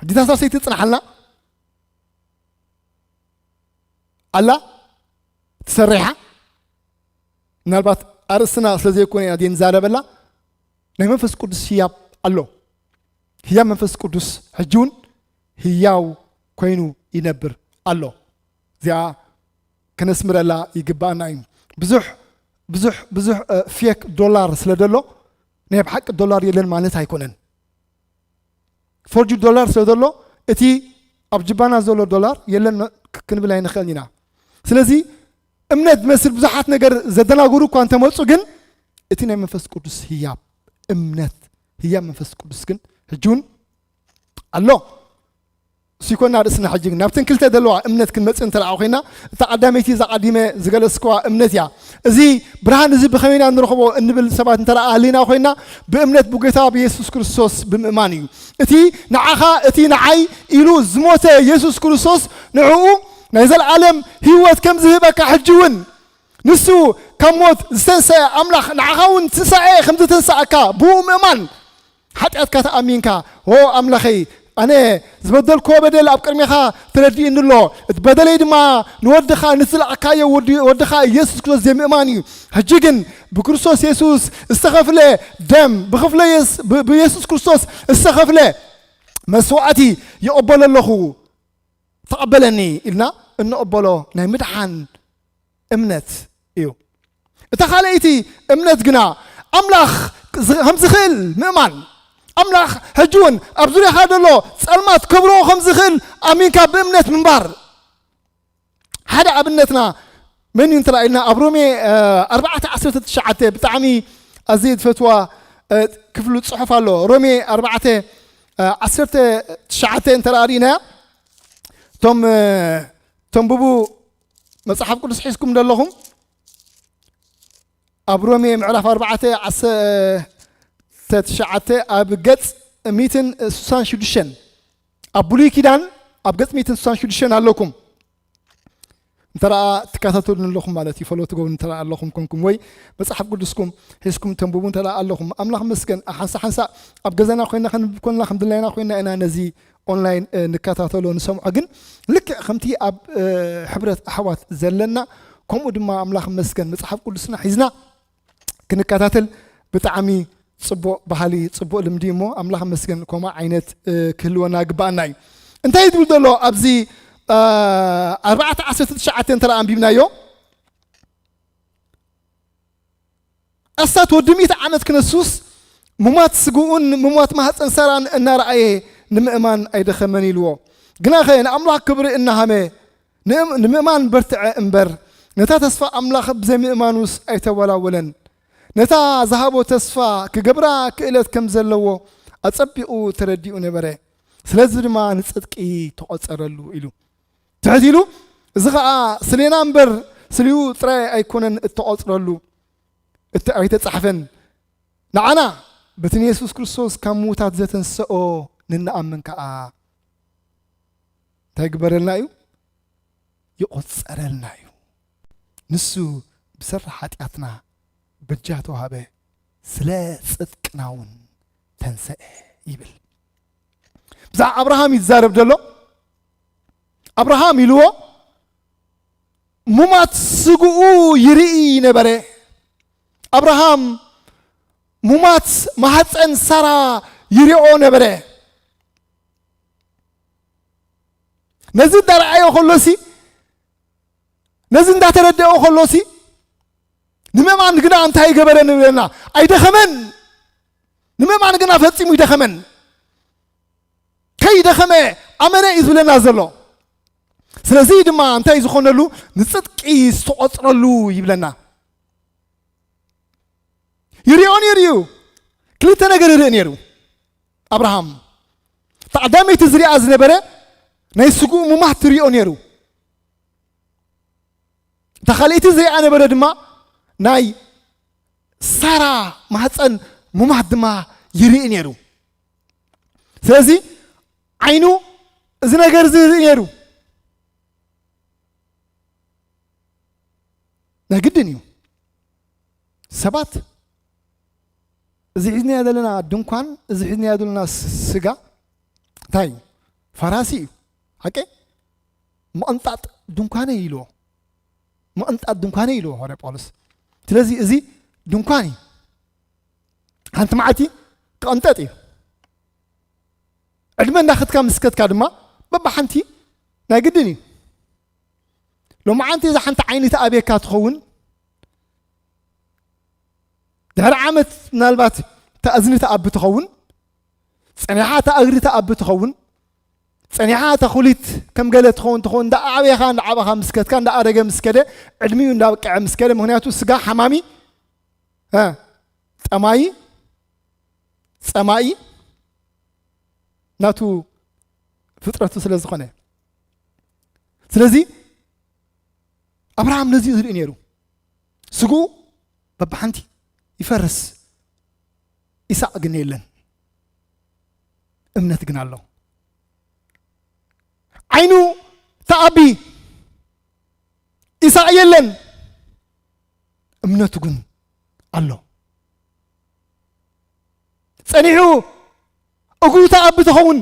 ሕጂ እታ ሳልሰይቲ ትጽንሓልና። ኣላ ትሰሪሓ። ምናልባት ኣርእስትና ስለ ዘይኮነ ኢና ዘይንዛረበላ። ናይ መንፈስ ቅዱስ ህያብ ኣሎ። ህያብ መንፈስ ቅዱስ ሕጂ እውን ህያው ኮይኑ ይነብር ኣሎ። እዚኣ ከነስምረላ ይግባኣና እዩ። ብዙሕ ብዙሕ ብዙሕ ፌክ ዶላር ስለ ዘሎ ናይ ብሓቂ ዶላር የለን ማለት ኣይኮነን። ፎርጅ ዶላር ስለ ዘሎ እቲ ኣብ ጅባና ዘሎ ዶላር የለን ክንብል ኣይንኽእልን ኢና። ስለዚ እምነት ዝመስል ብዙሓት ነገር ዘደናግሩ እኳ እንተመፁ ግን እቲ ናይ መንፈስ ቅዱስ ህያብ እምነት ህያብ መንፈስ ቅዱስ ግን ሕጂ እውን ኣሎ። ሲኮና ርእስና ሕጂ ግን ናብተን ክልተ ዘለዋ እምነት ክንመጽእ እንተ ደኣ ኮይና እታ ቀዳመይቲ እዛ ቀዲመ ዝገለጽክዋ እምነት እያ። እዚ ብርሃን እዚ ብኸመይ ኢና ንረኽቦ እንብል ሰባት እንተ ደኣ ኣሊና ኮይና ብእምነት ብጎይታ ብየሱስ ክርስቶስ ብምእማን እዩ። እቲ ንዓኻ እቲ ንዓይ ኢሉ ዝሞተ የሱስ ክርስቶስ ንዕኡ ናይ ዘለኣለም ህይወት ከም ዝህበካ ሕጂ እውን ንሱ ካብ ሞት ዝተንሰአ ኣምላኽ ንዓኻ እውን ትንሳኤ ከም ዝተንሳእካ ብኡ ምእማን ሓጢኣትካ ተኣሚንካ ሆ ኣምላኸይ ኣነ ዝበደልክዎ በደል ኣብ ቅድሜኻ ተረዲእኒ ኣሎ እቲ በደለይ ድማ ንወድኻ ንዝለኣካዮ ወድኻ ኢየሱስ ክርስቶስ ዘይምእማን እዩ ሕጂ ግን ብክርስቶስ የሱስ ዝተኸፍለ ደም ብክፍለ ብየሱስ ክርስቶስ ዝተኸፍለ መስዋዕቲ ይቕበሎ ኣለኹ ተቐበለኒ ኢልና እንቕበሎ ናይ ምድሓን እምነት እዩ። እታ ካልኣይቲ እምነት ግና ኣምላኽ ከም ዝኽእል ምእማን ኣምላኽ ሕጂ እውን ኣብ ዙርያኻ ዘሎ ጸልማት ከብርኦ ከም ዝኽእል ኣሚንካ ብእምነት ምንባር ሓደ ኣብነትና መን እዩ እንተላ ኢልና ኣብ ሮሜ ኣርባዕተ ዓሰርተ ትሽዓተ ብጣዕሚ ኣዝየ ዝፈትዋ ክፍሉ ፅሑፍ ኣሎ ሮሜ ኣርባዕተ ዓሰርተ ትሽዓተ እንተላ ርኢናያ እቶም ተንብቡ መጽሓፍ ቅዱስ ሒዝኩም ዘለኹም ኣብ ሮሜ ምዕራፍ ኣርባዕተ ዓሰርተ ትሽዓተ ኣብ ገጽ ሚትን ስሳን ሽዱሽተን ኣብ ብሉይ ኪዳን ኣብ ገጽ ሚትን ስሳን ሽዱሽተን ኣለኩም እንተ ትከታተሉን ኣለኹም ማለት እዩ ፈሎ ትገብሩ እንተ ኣለኹም ኮንኩም ወይ መጽሓፍ ቅዱስኩም ሒዝኩም ተንብቡ እንተ ኣለኹም ኣምላኽ መስገን ሓንሳ ሓንሳ ኣብ ገዛና ኮይና ክንብብ ኮንና ከም ድላይና ኮይና ኢና ነዚ ኦንላይን ንከታተሎ ንሰምዖ ግን ልክዕ ከምቲ ኣብ ሕብረት ኣሕዋት ዘለና ከምኡ ድማ ኣምላኽ መስገን መጽሓፍ ቅዱስና ሒዝና ክንከታተል ብጣዕሚ ጽቡቕ ባህሊ ጽቡቕ ልምዲ እሞ ኣምላኽ መስገን ኮማ ዓይነት ክህልወና ግባኣና እዩ እንታይ ትብል ዘሎ ኣብዚ ኣርባዕተ ዓሰርተ ትሽዓተ እንተ ኣንቢብናዮ ኣስታት ወዲ ሚእቲ ዓመት ክነሱስ ሙማት ስግኡን ሙማት ማህፀን ሳራን እናረኣየ ንምእማን ኣይደኸመን ኢልዎ ግናኸ ንኣምላኽ ክብሪ እናሃመ ንምእማን በርትዐ እምበር ነታ ተስፋ ኣምላኽ ብዘይምእማኑስ ኣይተወላወለን ነታ ዝሃቦ ተስፋ ክገብራ ክእለት ከም ዘለዎ ኣጸቢቑ ተረዲኡ ነበረ ስለዚ ድማ ንጽድቂ ተቖጸረሉ ኢሉ ትሕት ኢሉ እዚ ኸዓ ስሌና እምበር ስሊኡ ጥራይ ኣይኮነን እተቖጽረሉ እቲ ኣይተጻሕፈን ንዓና በቲ ንየሱስ ክርስቶስ ካብ ምዉታት ዘተንሰኦ ንንኣምን ከኣ እንታይ ግበረልና እዩ ይቖጸረልና እዩ ንሱ ብሰሪ ሓጢኣትና በጃ ተዋህበ ስለ ጽድቅና እውን ተንሰአ ይብል ብዛዕ ኣብርሃም ይዛረብ ዘሎ ኣብርሃም ኢልዎ ሙማት ስግኡ ይርኢ ነበረ ኣብርሃም ሙማት ማህፀን ሳራ ይሪኦ ነበረ ነዚ እንዳረኣዮ ከሎሲ ነዚ እንዳተረደኦ ከሎሲ ንምእማን ግና እንታይ ገበረ ንብለና ኣይደኸመን ንምእማን ግና ፈጺሙ ይደኸመን ከይደኸመ ኣመነ እዩ ዝብለና ዘሎ ስለዚ ድማ እንታይ ዝኾነሉ ንፅድቂ ዝተቆፅረሉ ይብለና ይሪኦ ነይሩ እዩ ክልተ ነገር ይርኢ ነይሩ ኣብርሃም ተቐዳመይቲ ዝሪኣ ዝነበረ ናይ ስግኡ ሙማት ትሪኦ ነይሩ እታ ካልኣይቲ ዝሪኣ ነበረ ድማ ናይ ሳራ ማህፀን ሙማት ድማ ይርኢ ነይሩ ስለዚ ዓይኑ እዚ ነገር እዚ ይርኢ ነይሩ ናይ ግድን እዩ ሰባት እዚ ሒዝናዮ ዘለና ድንኳን እዚ ሒዝናዮ ዘለና ስጋ እንታይ እዩ ፈራሲ እዩ ሓቂ ምቕንጣጥ ድንኳነ ኢልዎ ምቕንጣጥ ድንኳነይ ኢሉ ሃዋርያ ጳውሎስ። ስለዚ እዚ ድንኳን እዩ። ሓንቲ መዓልቲ ክቕንጠጥ እዩ። ዕድመ እንዳኸድካ ምስ ከድካ ድማ በብሓንቲ ናይ ግድን እዩ። ሎማዓንቲ እዛ ሓንቲ ዓይኒ ትኣብየካ ትኸውን፣ ድሕሪ ዓመት ምናልባት እታ እዝኒ ትኣቢ ትኸውን፣ ጸኒሓ እታ እግሪ ትኣቢ ትኸውን፣ ጸኒሓ እታ ኩሊት ከም ገለ ትኸውን ትኸውን፣ እንዳዓበኻ እንዳዓበኻ ምስ ከድካ እንዳኣረገ ምስ ከደ፣ ዕድሚኡ እንዳበቅዐ ምስ ከደ፣ ምኽንያቱ ስጋ ሓማሚ፣ እ፣ ጠማዪ፣ ጸማኢ ናቱ ፍጥረቱ ስለ ዝኾነ። ስለዚ ኣብርሃም ነዚ እዩ ዝርኢ ነይሩ። ስግኡ በብሓንቲ ይፈርስ፣ ኢሳቅ ግን የለን። እምነት ግን ኣሎ። ዓይኑ ተኣቢ፣ ኢሳቅ የለን። እምነቱ ግን ኣሎ። ጸኒሑ እግሩ ተኣቢ ተኸውን፣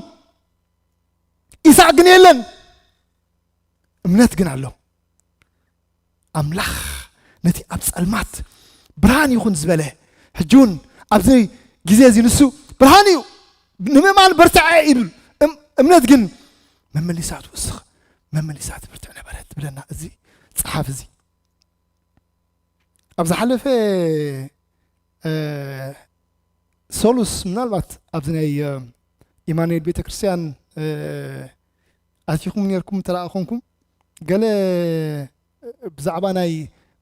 ኢሳቅ ግን የለን። እምነት ግን ኣሎ። ኣምላኽ ነቲ ኣብ ጸልማት ብርሃን ይኹን ዝበለ፣ ሕጂ እውን ኣብዚ ግዜ እዚ ንሱ ብርሃን እዩ፣ ንምእማን በርትዐ ይብል። እም-፣ እምነት ግን መመሊሳ ትውስኽ፣ መመሊሳ ትብርትዕ ነበረት ትብለና እዚ ጸሓፊ እዚ። ኣብ ዝሓለፈ፣ እ፣ ሰሉስ ምናልባት ኣብዚ ናይ፣ እ፣ ኢማኑኤል ቤተክርስትያን፣ እ፣ ኣቲኹም ነርኩም እንተ ደኣ ኾንኩም፣ ገለ ብዛዕባ ናይ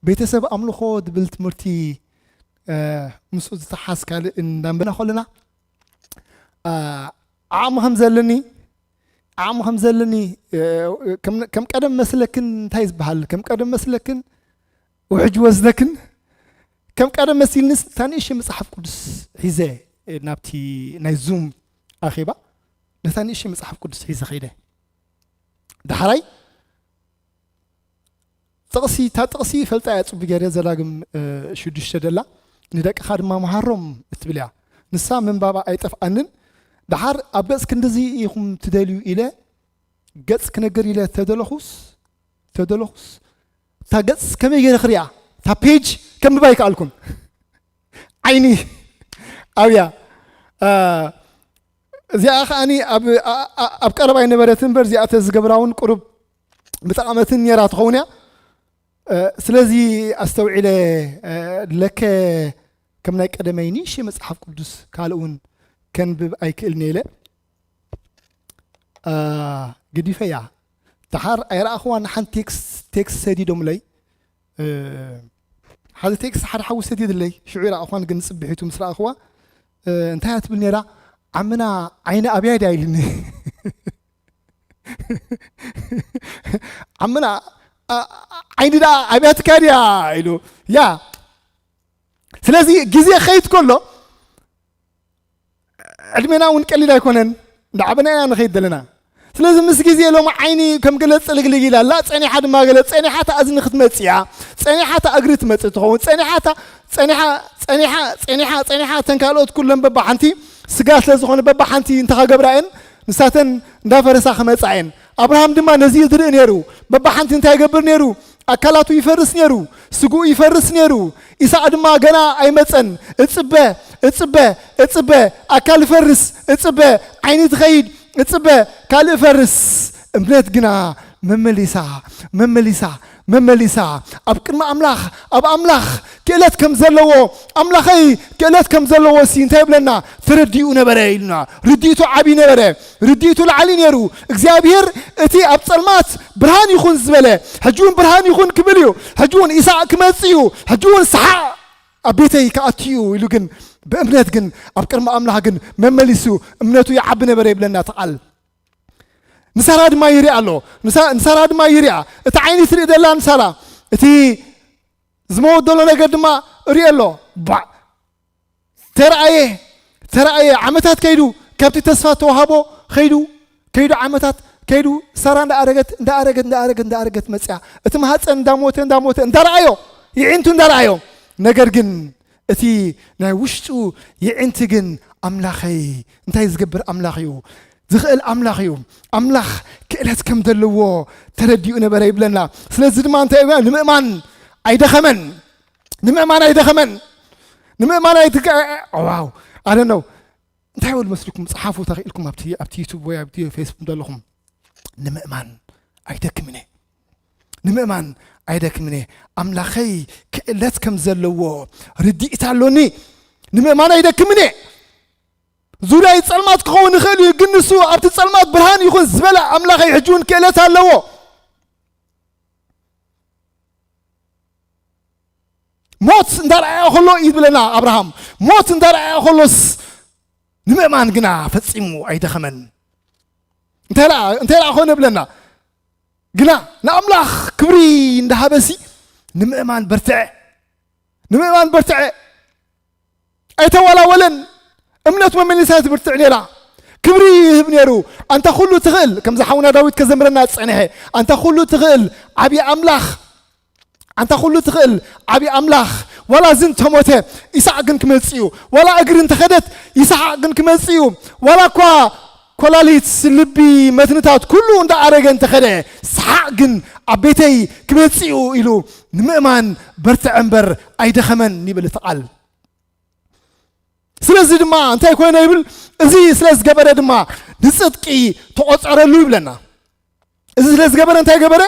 ቤተሰብ ኣምልኾ ዝብል ትምህርቲ፣ እ፣ ምስኡ ዝተሓዝ ካልእ እንዳንበና ከለና፣ እ፣ ዓቕሚ ከም ዘለኒ፣ ዓቕሚ ከም ዘለኒ፣ እ፣ ከም፣ ከም ቀደም መስለክን እንታይ ዝበሃል? ከም ቀደም መስለክን ውሕጅ ወስደክን ከም ቀደም መሲልንስ፣ ነታ ንእሽተይ መጽሓፍ ቅዱስ ሒዘ ናብቲ ናይ ዙም ኣኼባ፣ ነታ ንእሽተይ መጽሓፍ ቅዱስ ሒዘ ኸይደ። ዳሕራይ ጥቕሲ፣ እታ ጥቕሲ ፈልጣ እያ ጽቡቕ ገይረ፣ ዘዳግም፣ እ፣ ሽዱሽተ ደላ፣ "ንደቅኻ ድማ መሃሮም" እትብል እያ። ንሳ ምንባባ ኣይጠፍኣንን። ደሓር ኣብ ገጽ ክንድዚ ኢኹም ትደልዩ ኢለ፣ ገጽ ክነግር ኢለ ተደለኹስ፣ ተደለኹስ፣ እታ ገጽ ከመይ ገይረ ክሪኣ፣ እታ ፔጅ ከንብባ ኣይከኣልኩን። ዓይኒ ኣብያ። እ፣ እዚኣ ከኣኒ ኣብ፣ ኣ-፣ ኣ-፣ ኣብ ቀረባ ኣይነበረትን እምበር፣ እዚኣ ተዝገብራ እውን ቁሩብ ምጠቐመትን ነይራ ትኸውን እያ። እ፣ ስለዚ ኣስተውዒለ፣ እ፣ ለከ ከም ናይ ቀደመይ ንእሽተይ መጽሓፍ ቅዱስ ካልእ እውን ከንብብ ኣይክእልን እየ ኢለ፣ እ፣ ገዲፈያ። ደሓር ኣይረኣኽዋን፣ ሓንቲ ቴክስት፣ ቴክስት ሰዲዶምለይ። እ፣ ሓደ ቴክስት ሓደ ሓዊ ሰዲድለይ፣ ሽዑ ይረኣኽዋን፣ ግን ጽብሒቱ ምስ ረኣኽዋ፣ እ፣ እንታይ እያ ትብል ነይራ? "ዓምና ዓይኒ ኣብያ ድያ?" ኢልኒ። "ዓምና፣ ኣ-፣ ኣ-፣ ዓይኒ ደኣ ኣብያትካ ድያ?" ኢሉ። ያ። ስለዚ ግዜ ክኸይድ ከሎ፣ ዕድሜና እውን ቀሊል ኣይኮነን፣ እንዳዓበና ኢና ንኸይድ ዘለና። ስለዚ ምስ ግዜ ሎሚ ዓይኒ ከም ገለ ጽልግልግ ኢላ ኣላ፣ ጸኒሓ ድማ ገለ፣ ጸኒሓ እታ እዝኒ ክትመጽእ እያ፣ ጸኒሓ እታ እግሪ ትመጽእ ትኸውን፣ ጸኒሓ እታ፣ ጸኒሓ፣ ጸኒሓ፣ ጸኒሓ፣ ጸኒሓ እተን ካልኦት ኩለን በባሓንቲ ስጋ ስለ ዝኾነ በባሓንቲ እንተኸገብራ እየን፣ ንሳተን እንዳፈረሳ ክመጻ እየን። ኣብርሃም ድማ ነዚ እዩ ዝርኢ ነይሩ። በባሓንቲ እንታይ ይገብር ነይሩ? ኣካላቱ ይፈርስ ነይሩ፣ ስግኡ ይፈርስ ነይሩ። ኢሳቅ ድማ ገና ኣይመጸን። እጽበ፣ እጽበ፣ እጽበ፣ ኣካል ይፈርስ፣ እጽበ፣ ዓይኒ ትኸይድ፣ እጽበ፣ ካልእ ፈርስ። እምነት ግና መመሊሳ፣ መመሊሳ፣ መመሊሳ ኣብ ቅድሚ ኣምላኽ፣ ኣብ ኣምላኽ ክእለት ከም ዘለዎ፣ ኣምላኸይ ክእለት ከም ዘለዎ ሲ እንታይ ይብለና? ተረዲኡ ነበረ ኢሉና። ርድኢቱ ዓቢ ነበረ። ርድኢቱ ላዕሊ ነይሩ። እግዚኣብሔር እቲ ኣብ ጸልማት ብርሃን ይኹን ዝበለ፣ ሕጂ እውን ብርሃን ይኹን ክብል እዩ። ሕጂ እውን ኢሳቅ ክመጽእ እዩ። ሕጂ እውን ሰሓቕ ኣብ ቤተይ ክኣቱ እዩ ኢሉ ግን ብእምነት ግን ኣብ ቅድሚ ኣምላኽ ግን መመሊሱ እምነቱ ይዓቢ ነበረ ይብለና እቲ ቃል። ንሳራ ድማ ይሪኣ ኣሎ። ንሳ-፣ ንሳራ ድማ ይሪኣ። እቲ ዓይኒ ትርኢ ዘላ ንሳራ፣ እቲ ዝመወት ዘሎ ነገር ድማ እሪኦ ኣሎ። ባዕ! ተረኣየ፣ ተረኣየ። ዓመታት ከይዱ፣ ካብቲ ተስፋ ተዋህቦ ከይዱ፣ ከይዱ ዓመታት ከይዱ፣ ሳራ እንዳኣረገት፣ እንዳኣረገት፣ እንዳኣረገት፣ እንዳኣረገት መጽያ። እቲ ማህፀን እንዳሞተ፣ እንዳሞተ፣ እንዳረኣዮ፣ ይዒንቱ እንዳረኣዮ። ነገር ግን እቲ ናይ ውሽጡ ይዒንቲ ግን ኣምላኸይ፣ እንታይ ዝገብር ኣምላኽ እዩ? ዝኽእል ኣምላኽ እዩ። ኣምላኽ ክእለት ከም ዘለዎ ተረዲኡ ነበረ ይብለና። ስለዚ ድማ እንታይ ይብለና? ንምእማን ኣይደኸመን። ንምእማን ኣይደኸመን። ንምእማን ኣይትከ-፣ ዋው። ኣነ ነው። እንታይ ይብል መስልኩም? ጸሓፉ ተኽኢልኩም ኣብቲ፣ ኣብቲ ዩቱብ ወይ ኣብቲ ፌስቡክ ዘለኹም። ንምእማን ኣይደክምን እየ። ንምእማን ኣይደክምን እየ። ኣምላኸይ ክእለት ከም ዘለዎ ርድኢት ኣሎኒ። ንምእማን ኣይደክምን እየ። ዙርያይ ጸልማት ክኸውን ይኽእል እዩ፣ ግን ንሱ ኣብቲ ጸልማት ብርሃን ይኹን ዝበለ ኣምላኸይ ሕጂ እውን ክእለት ኣለዎ። ሞት እንዳረኣየ ከሎ እዩ ዝብለና ኣብርሃም። ሞት እንዳረኣየ ከሎስ ንምእማን ግና ፈጺሙ ኣይደኸመን። እንታይ ደኣ፣ እንታይ ደኣ ኮነ ይብለና? ግና ንኣምላኽ ክብሪ እንዳሃበሲ ንምእማን በርትዐ። ንምእማን በርትዐ። ኣይተወላወለን። እምነት መመሊሳ ትብርትዕ ነይራ። ክብሪ ይህብ ነይሩ። ኣንታ ኩሉ ትኽእል፣ ከምዚ ሓውና ዳዊት ከዘምረና ዝጸንሐ፣ ኣንታ ኩሉ ትኽእል ዓብዪ ኣምላኽ፣ ኣንታ ኩሉ ትኽእል ዓብዪ ኣምላኽ፣ ዋላ እዚ እንተሞተ ይስሓቅ ግን ክመጽእ እዩ። ዋላ እግሪ እንተኸደት ይስሓቅ ግን ክመጽእ እዩ። ዋላ እኳ ኮላሊት፣ ልቢ፣ መትንታት ኩሉ እንዳኣረገ እንተኸደ፣ ሰሓቕ ግን ኣብ ቤተይ ክመጽእ እዩ ኢሉ ንምእማን በርትዐ እምበር ኣይደኸመን ይብል እቲ ቃል። ስለዚ ድማ እንታይ ኮይነ ይብል? እዚ ስለ ዝገበረ ድማ ንጽድቂ ተቖጸረሉ ይብለና። እዚ ስለ ዝገበረ እንታይ ገበረ?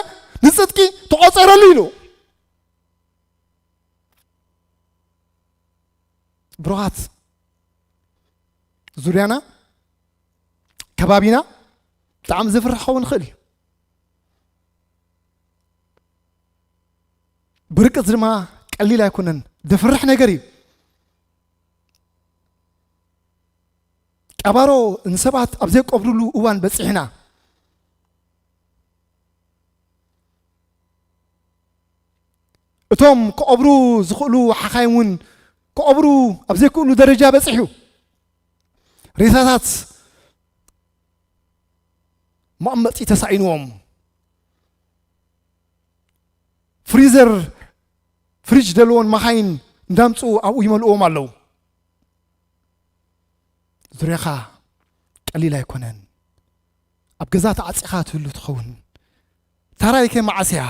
ንጽድቂ ተቖጸረሉ ኢሉ። ብሩኻት፣ ዙርያና፣ ከባቢና ብጣዕሚ ዘፍርሕ ክኸውን ይኽእል እዩ። ብርቅጽ ድማ ቀሊል ኣይኮነን፣ ዘፍርሕ ነገር እዩ። ቀባሮ ንሰባት ኣብ ዘይቀብሩሉ እዋን በጺሕና። እቶም ክቐብሩ ዝኽእሉ ሓኻይም እውን ክቐብሩ ኣብ ዘይክእሉ ደረጃ በጺሑ። ሬሳታት መቐመጢ ተሳኢንዎም፣ ፍሪዘር፣ ፍሪጅ ዘለዎን መኻይን እንዳምጽኡ ኣብኡ ይመልእዎም ኣለዉ። ዙርያኻ ቀሊል ኣይኮነን። ኣብ ገዛ ተዓጺኻ ትህሉ ትኸውን። ታራይ ከ መዓስ እያ?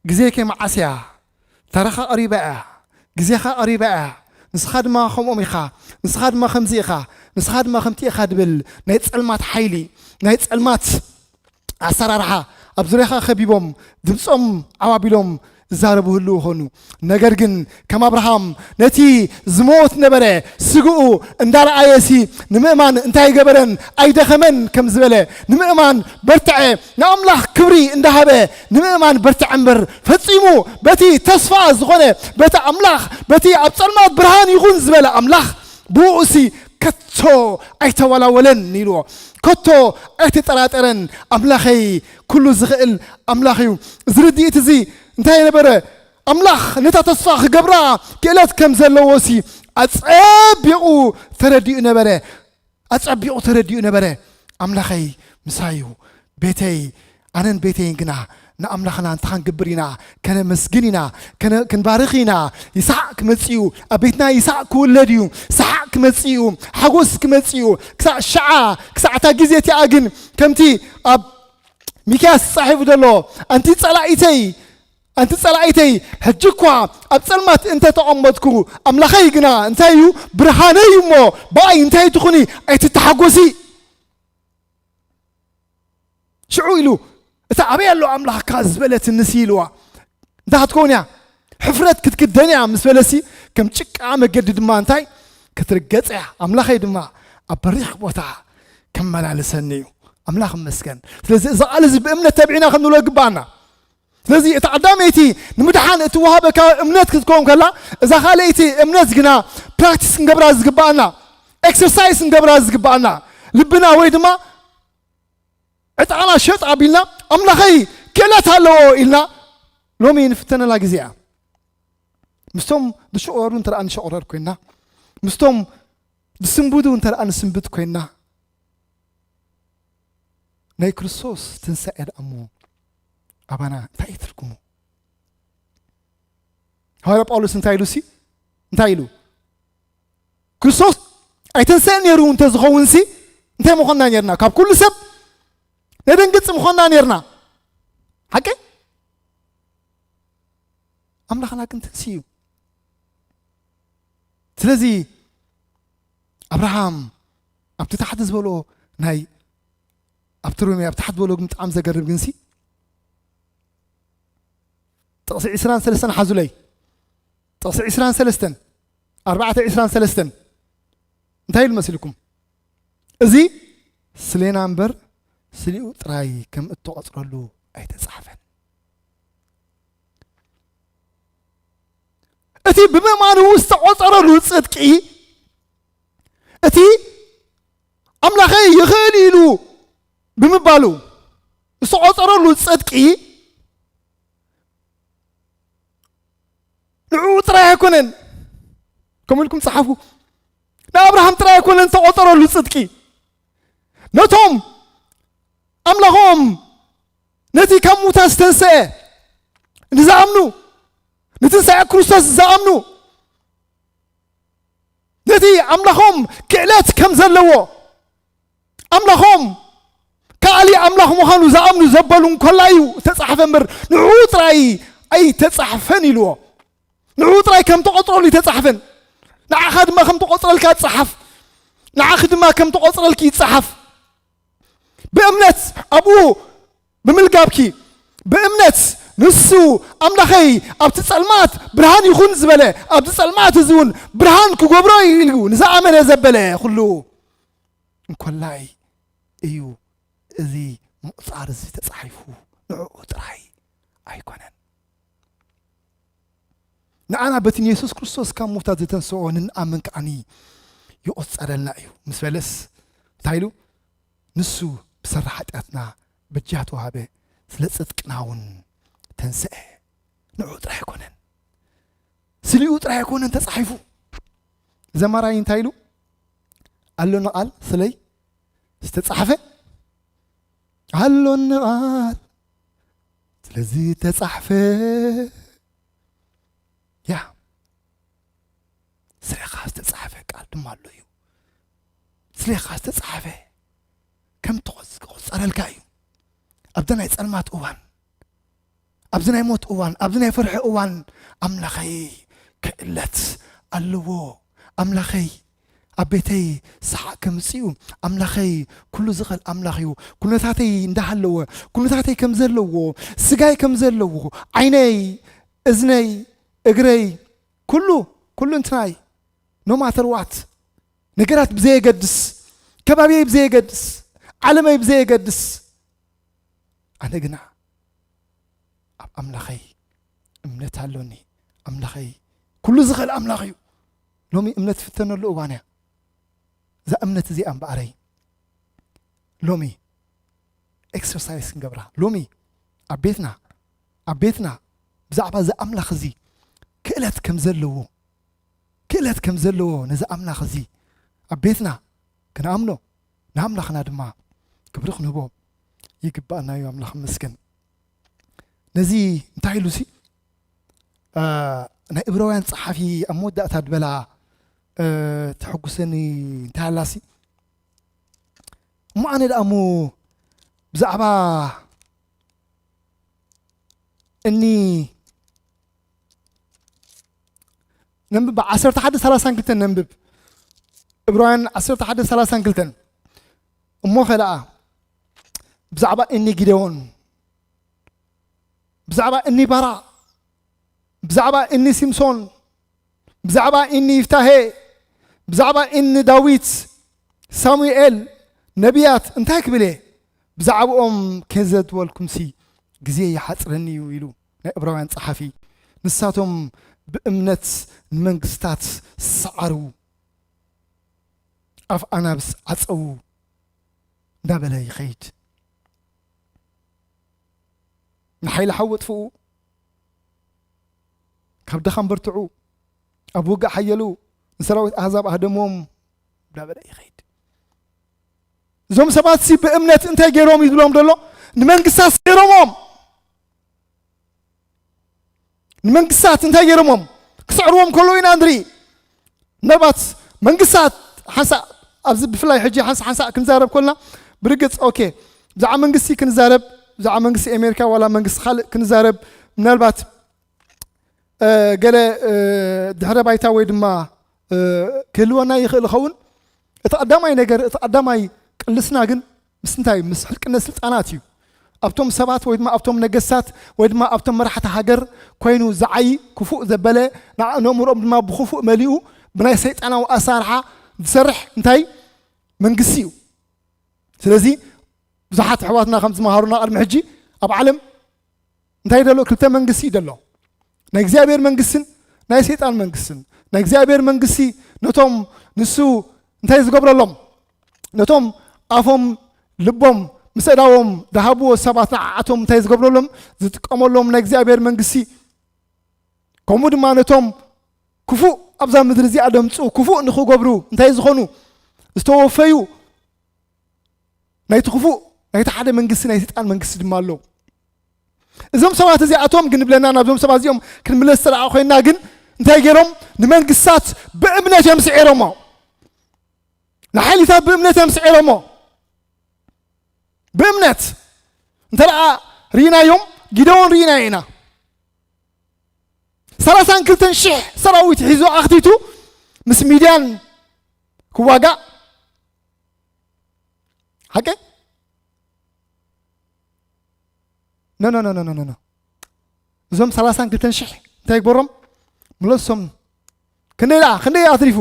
ግዜ ከ መዓስ እያ? ታራኻ ቀሪባ እያ። ግዜኻ ቀሪባ እያ። ንስኻ ድማ ከምኦም ኢኻ። ንስኻ ድማ ከምዚ ኢኻ። ንስኻ ድማ ከምቲ ኢኻ ድብል ናይ ጸልማት ሓይሊ፣ ናይ ጸልማት ኣሰራርሓ ኣብ ዙርያኻ ከቢቦም ድምጾም ዓባቢሎም ዝዛረቡ ህልው ይኾኑ። ነገር ግን ከም ኣብርሃም ነቲ ዝሞት ነበረ ስግኡ እንዳረኣየሲ ንምእማን እንታይ ገበረን? ኣይደኸመን ከም ዝበለ ንምእማን በርትዐ፣ ንኣምላኽ ክብሪ እንዳሃበ ንምእማን በርትዐ እምበር ፈጺሙ በቲ ተስፋ ዝኾነ በቲ ኣምላኽ በቲ ኣብ ጸልማት ብርሃን ይኹን ዝበለ ኣምላኽ ብኡሲ ከቶ ኣይተወላወለን ኢልዎ። ከቶ ኣይተጠራጠረን። ኣምላኸይ ኩሉ ዝኽእል ኣምላኽ እዩ። እዚ ርድኢት እዚ እንታይ ነበረ? ኣምላኽ ነታ ተስፋ ክገብራ ክእለት ከም ዘለዎሲ ኣጸቢቑ ተረዲኡ ነበረ። ኣጸቢቑ ተረዲኡ ነበረ። ኣምላኸይ ምሳይ እዩ። ቤተይ፣ ኣነን ቤተይን ግና ንኣምላኽና እንታይ ክንገብር ኢና? ከነመስግን ኢና፣ ከነ-፣ ክንባርኽ ኢና። ይስሓቕ ክመጽእ እዩ። ኣብ ቤትና ይስሓቕ ክውለድ እዩ። ሰሓቕ ክመጽእ እዩ። ሓጎስ ክመጽእ እዩ። ክሳዕ ሸዓ፣ ክሳዕ እታ ግዜ እቲኣ ግን ከምቲ ኣብ ሚክያስ ተጻሒፉ ዘሎ፣ ኣንቲ ጸላኢተይ፣ ኣንቲ ጸላኢተይ፣ ሕጂ እኳ ኣብ ጸልማት እንተ ተቐመጥኩ፣ ኣምላኸይ ግና እንታይ እዩ? ብርሃነይ እዩ እሞ፣ ብኣይ እንታይ ትኹኒ? ኣይትተሓጎሲ። ሽዑ ኢሉ፣ "እታ ኣበይ ኣሎ ኣምላኽካ ዝበለት ንሲ?" ኢልዋ። "እንታ ክትከውን እያ፣ ሕፍረት ክትክደን እያ" ምስ በለሲ፣ ከም ጭቃ መገዲ ድማ እንታይ? ክትርገጽ እያ። ኣምላኸይ ድማ ኣብ በሪኽ ቦታ ከመላልሰኒ እዩ። ኣምላኽ ይመስገን። ስለዚ እዚ ቃል እዚ ብእምነት ተቢዕና ክንብሎ ይግባኣና። ስለዚ እታ ቀዳመይቲ ንምድሓን እትወሃበካ እምነት ክትከውን ከላ፣ እዛ ካልኣይቲ እምነት ግና ፕራክቲስ ክንገብራ ዝግባኣና፣ ኤክሰርሳይዝ ክንገብራ ዝግባኣና፣ ልብና ወይ ድማ ዕጣና ሸጥ ኣቢልና፣ "ኣምላኸይ ክእለት ኣለዎ" ኢልና ሎሚ ንፍተነላ ግዜ እያ። ምስቶም ዝሸቑረሩ እንተ ደኣ ንሸቑረር ኮይንና፣ ምስቶም ዝስንብዱ እንተ ደኣ ንስንብድ ኮይንና፣ ናይ ክርስቶስ ትንሳኤ ደኣ እሞ ኣባና እንታይ እዩ ትርጉሙ? ሃዋርያ ጳውሎስ እንታይ ኢሉ ሲ? እንታይ ኢሉ? "ክርስቶስ ኣይተንስአን ነይሩ እንተ ዝኸውን ሲ፣ እንታይ ምኾንና ነርና? ካብ ኩሉ ሰብ ነደንግጽ ምኾንና ነርና። ሓቂ? ኣምላኽና ግን ትንሲ እዩ። ስለዚ ኣብርሃም ኣብቲ ታሕቲ ዝበሎ ናይ ኣብቲ ሮሜ ኣብ ታሕቲ ዝበሎ ግን ብጣዕሚ ዘገርም ግንሲ ጥቕሲ ዕስራን ሰለስተን ሓዙለይ። ጥቕሲ ዕስራን ሰለስተን፣ ኣርባዕተ ዕስራን ሰለስተን እንታይ ኢሉ መሲልኩም? እዚ ስሌና እምበር ስሊኡ ጥራይ ከም እተቖጽረሉ ኣይተጻሕፈን። እቲ ብመማኑ ዝተቖጸረሉ ጽድቂ፣ እቲ ኣምላኸይ ይኽእል ኢሉ ብምባሉ ዝተቖጸረሉ ጽድቂ፣ ንዕኡ ጥራይ ኣይኮነን። ከምኡ ኢልኩም ጸሓፉ። ንኣብርሃም ጥራይ ኣይኮነን ዝተቖጸረሉ ጽድቂ፣ ነቶም ኣምላኾም ነቲ ካብ ሙታ ዝተንስአ ንዝኣምኑ፣ ንትንሳኤ ክርስቶስ ዝኣምኑ፣ ነቲ ኣምላኾም ክእለት ከም ዘለዎ፣ ኣምላኾም ከኣሊ ኣምላኽ ምዃኑ ዝኣምኑ ዘበሉ እንኮላ እዩ ተጻሕፈ እምበር፣ ንዕኡ ጥራይ ኣይተጻሕፈን ኢልዎ። ንዕኡ ጥራይ ከም ተቖጽረሉ ይተጻሕፈን። ንዓኻ ድማ ከም ተቖጽረልካ ጸሓፍ። ንዓኺ ድማ ከም ተቖጽረልኪ ይጸሓፍ። ብእምነት ኣብኡ ብምልጋብኪ፣ ብእምነት ንሱ ኣምላኸይ ኣብቲ ጸልማት ብርሃን ይኹን ዝበለ፣ ኣብቲ ጸልማት እዚ እውን ብርሃን ክገብሮ ኢሉ ንዝኣመነ ዘበለ ኩሉ እንኮላይ እዩ እዚ ምቑጻር እዚ ተጻሒፉ፣ ንዕኡ ጥራይ ኣይኮነን። ንዓና በቲ ንየሱስ ክርስቶስ ካብ ሙታት ዝተንስኦ ንንኣምን ከዓኒ ይቑጸረልና እዩ ምስ በለስ፣ እንታይ ኢሉ? ንሱ ብሰሪ ሓጢኣትና በጃ ተዋህበ፣ ስለ ጽድቅና እውን ተንስአ። ንዕኡ ጥራይ ኣይኮነን፣ ስሊኡ ጥራይ ኣይኮነን ተጻሒፉ። ዘማራይ እንታይ ኢሉ? ኣሎኒ ቃል ስለይ ዝተጻሕፈ፣ ኣሎኒ ቃል ስለዚ ተጻሕፈ። ያ፣ ስሌኻ ዝተጻሕፈ ቃል ድማ ኣሎ እዩ። ስሌኻ ዝተጻሕፈ ከም ትቆጽ-፣ ክቆጸረልካ እዩ። ኣብዛ ናይ ጸልማት እዋን፣ ኣብዚ ናይ ሞት እዋን፣ ኣብዚ ናይ ፍርሒ እዋን ኣምላኸይ ክእለት ኣለዎ። ኣምላኸይ ኣብ ቤተይ ሰሓቕ ከምጽእ እዩ። ኣምላኸይ ኩሉ ዝኽእል ኣምላኽ እዩ። ኩነታተይ እንዳሃለወ፣ ኩነታተይ ከም ዘለዎ፣ ስጋይ ከም ዘለዎ፣ ዓይነይ፣ እዝነይ፣ እግረይ፣ ኩሉ፣ ኩሉ እንትናይ፣ no matter what፣ ነገራት ብዘየገድስ፣ ከባቢየይ ብዘየገድስ፣ ዓለመይ ብዘየገድስ፣ ኣነ ግና ኣብ ኣምላኸይ እምነት ኣሎኒ። ኣምላኸይ ኩሉ ዝኽእል ኣምላኽ እዩ። ሎሚ እምነት ትፍተነሉ እዋን እያ። እዛ እምነት እዚኣ እምበኣረይ ሎሚ ኤክሰርሳይዝ ክንገብራ፣ ሎሚ ኣብ ቤትና፣ ኣብ ቤትና ብዛዕባ እዚ ኣምላኽ እዚ ክእለት ከም ዘለዎ፣ ክእለት ከም ዘለዎ ነዚ ኣምላኽ እዚ ኣብ ቤትና ክንኣምኖ፣ ንኣምላኽና ድማ ክብሪ ክንህቦ ይግባኣና እዩ። ኣምላኽ ይመስገን። ነዚ እንታይ ኢሉ ሲ፣ አ፣ ናይ እብራውያን ጸሓፊ ኣብ መወዳእታ ድበላ፣ እ፣ ተሐጉሰኒ እንታይ ኣላሲ፣ እሞ ኣነ ደኣ እሞ ብዛዕባ እኒ ነንብብ፣ ዓሰርተ ሓደ ሰላሳን ክልተን ነንብብ። እብራውያን ዓሰርተ ሓደ ሰላሳን ክልተን። እሞ ኸ ደኣ ብዛዕባ እኒ ጊዴዎን፣ ብዛዕባ እኒ ባራቅ፣ ብዛዕባ እኒ ሲምሶን፣ ብዛዕባ እኒ ይፍታሄ፣ ብዛዕባ እኒ ዳዊት፣ ሳሙኤል፣ ነቢያት እንታይ ክብል እየ? ብዛዕባኦም ከዘትወልኩምሲ ግዜ ይሓጽረኒ እዩ ኢሉ ናይ ዕብራውያን ጸሓፊ። ንሳቶም ብእምነት ንመንግስታት ሰዓሩ፣ ኣፍ ኣናብስ ዓጸዉ እንዳበለ ይኸይድ። ንሓይሊ ሓዊ ኣጥፍኡ፣ ካብ ድኻም በርትዑ፣ ኣብ ውግእ ሓየሉ፣ ንሰራዊት ኣህዛብ ኣህደምዎም እንዳበለ ይኸይድ። እዞም ሰባት ሲ ብእምነት እንታይ ገይሮም እዩ ዝብሎም ዘሎ? ንመንግስታት ሰዒሮሞም። ንመንግስታት እንታይ ገይሮሞም? ክስዕርዎም ከለዉ ኢና ንርኢ። ምናልባት መንግስታት ሓንሳእ ኣብዚ ብፍላይ ሕጂ ሓንሳ ሓንሳ ክንዛረብ ኮልና ብርግጽ ኦኬ ብዛዕባ መንግስቲ ክንዛረብ ብዛዕባ መንግስቲ ኣሜሪካ ዋላ መንግስቲ ካልእ ክንዛረብ ምናልባት ገለ ድሕረ ባይታ ወይ ድማ ክህልወና ይኽእል ኸውን። እቲ ቀዳማይ ነገር እቲ ቀዳማይ ቅልስና ግን ምስ እንታይ ምስ ሕልቅነት ስልጣናት እዩ። ኣብቶም ሰባት ወይ ድማ ኣብቶም ነገስታት ወይ ድማ ኣብቶም መራሕቲ ሃገር ኮይኑ ዝዓይ ክፉእ ዘበለ ንእምሮኦም ድማ ብክፉእ መሊኡ ብናይ ሰይጣናዊ ኣሳርሓ ዝሰርሕ እንታይ መንግስቲ እዩ። ስለዚ ብዙሓት ኣሕዋትና ከም ዝመሃሩና ቅድሚ ሕጂ ኣብ ዓለም እንታይ ደሎ ክልተ መንግስቲ እዩ ደሎ ናይ እግዚኣብሔር መንግስትን ናይ ሰይጣን መንግስትን ናይ እግዚኣብሔር መንግስቲ ነቶም ንሱ እንታይ ዝገብረሎም ነቶም ኣፎም ልቦም ምስ ኣዳዎም ዝሃብዎ ሰባት ንዓዓቶም እንታይ ዝገብረሎም ዝጥቀመሎም ናይ እግዚኣብሔር መንግስቲ ከምኡ ድማ ነቶም ክፉእ ኣብዛ ምድሪ እዚኣ ደምፁ ክፉእ ንክገብሩ እንታይ ዝኾኑ ዝተወፈዩ ናይቲ ክፉእ ናይቲ ሓደ መንግስቲ ናይ ሰይጣን መንግስቲ ድማ ኣለዉ። እዞም ሰባት እዚኣቶም ግን ብለና ናብዞም ሰባት እዚኦም ክንምለስ ተደኣ ኮይንና ግን እንታይ ገይሮም ንመንግስታት ብእምነት እዮም ስዒሮሞ። ንሓይልታት ብእምነት እዮም ስዒሮሞ። ብእምነት እንተ ደኣ ርኢናዮም ጊደዎን ርኢናዮ ኢና። ሰላሳን ክልተን ሽሕ ሰራዊት ሒዙ ኣኽቲቱ ምስ ሚድያን ክዋጋእ ሓቂ ኖ ኖ ኖ ኖ ኖ እዞም ሰላሳን ክልተን ሽሕ እንታይ ይግበሮም ምለሶም ክንደይ ደኣ ክንደይ ኣትሪፉ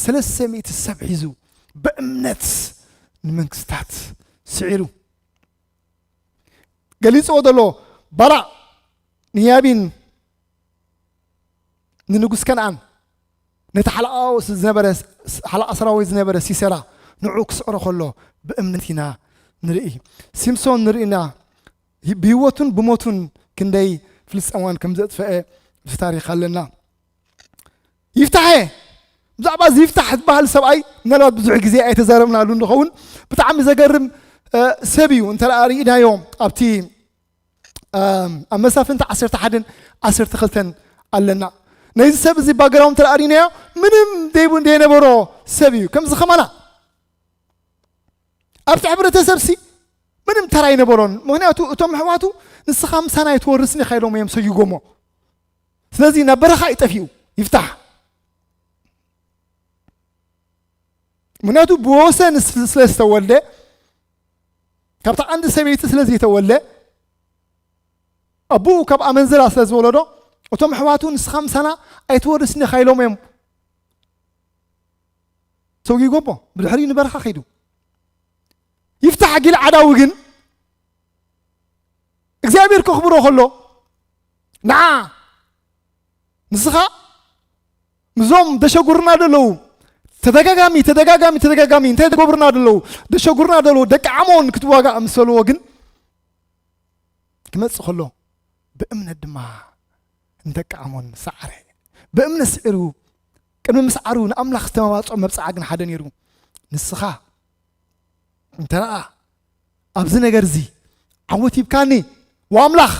ሰለስተ ሚእቲ ሰብ ሒዙ ብእምነት ንመንግስታት ስዒሩ ገሊፅዎ ዘሎ ባላቅ ንያቢን ንንጉስ ከነኣን ነቲ ሓለቓ ዝነበረ ሓለቓ ሰራዊት ዝነበረ ሲሰራ ንዑ ክስዕሮ ከሎ ብእምነት ኢና ንርኢ። ሲምሶን ንርኢና ብህይወቱን ብሞቱን ክንደይ ፍልስጤማውያን ከም ዘጥፈአ ብቲ ታሪኽ ኣለና። ይፍታሐ ብዛዕባ እዚ ይፍታሕ ዝበሃል ሰብኣይ ምናልባት ብዙሕ ግዜ ኣይተዛረብናሉ እንኸውን ብጣዕሚ ዘገርም ሰብ እዩ። እንተ ርኢናዮ ኣብቲ ኣብ መሳፍንቲ ዓሰርተ ሓደን ዓሰርተ ክልተን ኣለና። ነዚ ሰብ እዚ ባግራውንድ ተርኣሪናዮ ምንም ዘይቡ ዘይነበሮ ሰብ እዩ። ከምዚ ከማና ኣብቲ ሕብረተሰብ ሲ ምንም ተራ ኣይነበሮን። ምክንያቱ እቶም ኣሕዋቱ ንስኻ ምሳና ኣይትወርስን ኢኻ ኢሎም እዮም ሰጊጎሞ። ስለዚ ናብ በረኻ እዩ ጠፊኡ ይፍታሕ። ምክንያቱ ብወሰን ስለ ዝተወልደ ካብታ ዓንዲ ሰበይቲ ስለ ዘይተወልደ ኣቦኡ ካብ ኣመንዝራ ስለ ዝወለዶ እቶም ኣሕዋቱ ንስኻ ምሳና ኣይትወርስን ኢኻ ኢሎም እዮም ሰጊጎሞ ብድሕሪኡ ንበረኻ ከይዱ። ይፍታሕ ጊልዓዳዊ ግን እግዚኣብሔር ከኽብሮ ከሎ ንዓ ንስኻ ምዞም ደሸጉርና ደለዉ ተደጋጋሚ ተደጋጋሚ ተደጋጋሚ እንታይ ደገብርና ደለዉ ደሸጉርና ደለዉ ደቂ ዓሞን ክትዋጋእ ምስ በልዎ ግን ክመጽእ ከሎ ብእምነት ድማ ንደቂ ዓሞን ሰዓረ። ብእምነት ስዒሩ ቅድሚ ምስዓሩ ንኣምላኽ ዝተመባጾ መብጽዓ ግን ሓደ ነይሩ። ንስኻ እንተ ደኣ ኣብዚ ነገር እዚ ዓወት ሂብካኒ ወኣምላኽ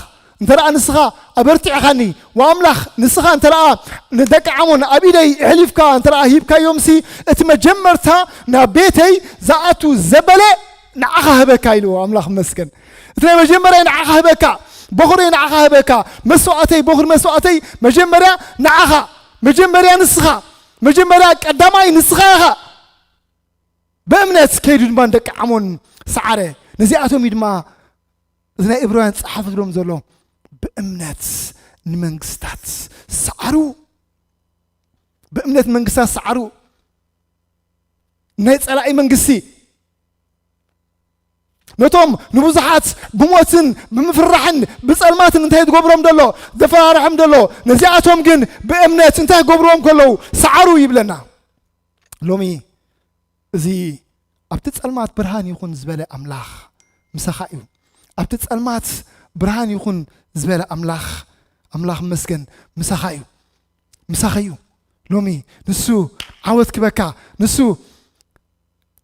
እንተ ደኣ ንስኻ ኣበርቲዕኻኒ ወኣምላኽ ንስኻ እንተ ደኣ ንደቂ ዓሞን ኣብ ኢደይ ኣሕሊፍካ እንተ ደኣ ሂብካዮምሲ እቲ መጀመርታ ናብ ቤተይ ዝኣቱ ዘበለ ንዓኻ ህበካ ኢልዎ ኣምላኽ መስገን እቲ ናይ መጀመርያ ንዓኻ ህበካ በኹረይ ንዓኻ ህበካ መስዋእተይ በኹር መስዋእተይ መጀመርያ ንዓኻ መጀመርያ ንስኻ መጀመርያ ቀዳማይ ንስኻ ኢኻ ብእምነት ከይዱ ድማ ንደቂ ዓሞን ሰዓረ። ነዚኣቶም እዩ ድማ እዚ ናይ እብራውያን ጸሓፊ ዝብሎም ዘሎ ብእምነት ንመንግስታት ሰዓሩ። ብእምነት መንግስታት ሰዓሩ። ናይ ጸላኢ መንግስቲ ነቶም ንብዙሓት ብሞትን ብምፍራሕን ብጸልማትን እንታይ ዝገብሮም ዘሎ ዘፈራርሖም ዘሎ ነዚኣቶም ግን ብእምነት እንታይ ክገብርዎም ከለዉ ሰዓሩ ይብለና። ሎሚ እዚ ኣብቲ ጸልማት ብርሃን ይኹን ዝበለ ኣምላኽ ምሳኻ እዩ። ኣብቲ ጸልማት ብርሃን ይኹን ዝበለ ኣምላኽ ኣምላኽ መስገን ምሳኻ እዩ። ምሳኻ እዩ። ሎሚ ንሱ ዓወት ክበካ ንሱ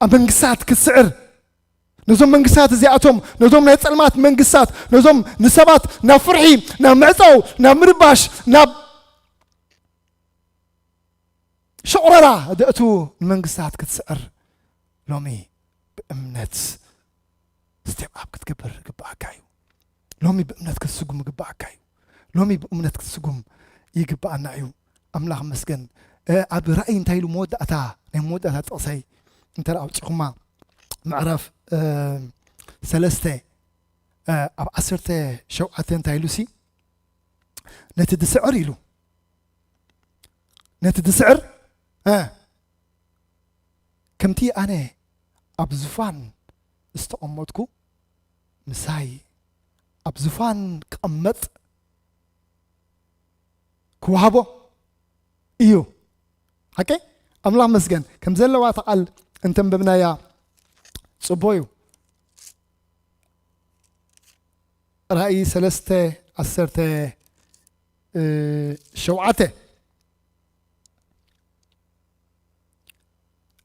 ኣብ መንግስታት ክትስዕር ነዞም መንግስታት እዚኣቶም ነዞም ናይ ጸልማት መንግስታት ነዞም ንሰባት ናብ ፍርሒ ናብ ምዕጻው ናብ ምርባሽ ናብ ሸቑረራ ደእቱ ንመንግስታት ክትስዕር ሎሚ ብእምነት ስቴፕ ኣፕ ክትገብር ይግባኣካ እዩ። ሎሚ ብእምነት ክትስጉም ይግባኣካ እዩ። ሎሚ ብእምነት ክትስጉም ይግባኣና እዩ። ኣምላኽ መስገን ኣብ ራእይ እንታይ ኢሉ መወዳእታ ናይ መወዳእታ ጥቕሰይ እንተ ኣውፂኹማ ምዕራፍ ሰለስተ ኣብ ዓሰርተ ሸውዓተ እንታይ ኢሉ ሲ ነቲ ድስዕር ኢሉ ነቲ ድስዕር ከምቲ ኣነ ኣብ ዙፋን ዝተቐመጥኩ ምሳይ ኣብ ዙፋን ክቐመጥ ክወሃቦ እዩ። ሓቂ ኣምላኽ መስገን ከም ዘለዋ እታ ቃል እንተንበብናያ ጽቡቕ እዩ። ራእይ ሰለስተ ዓሰርተ ሸውዓተ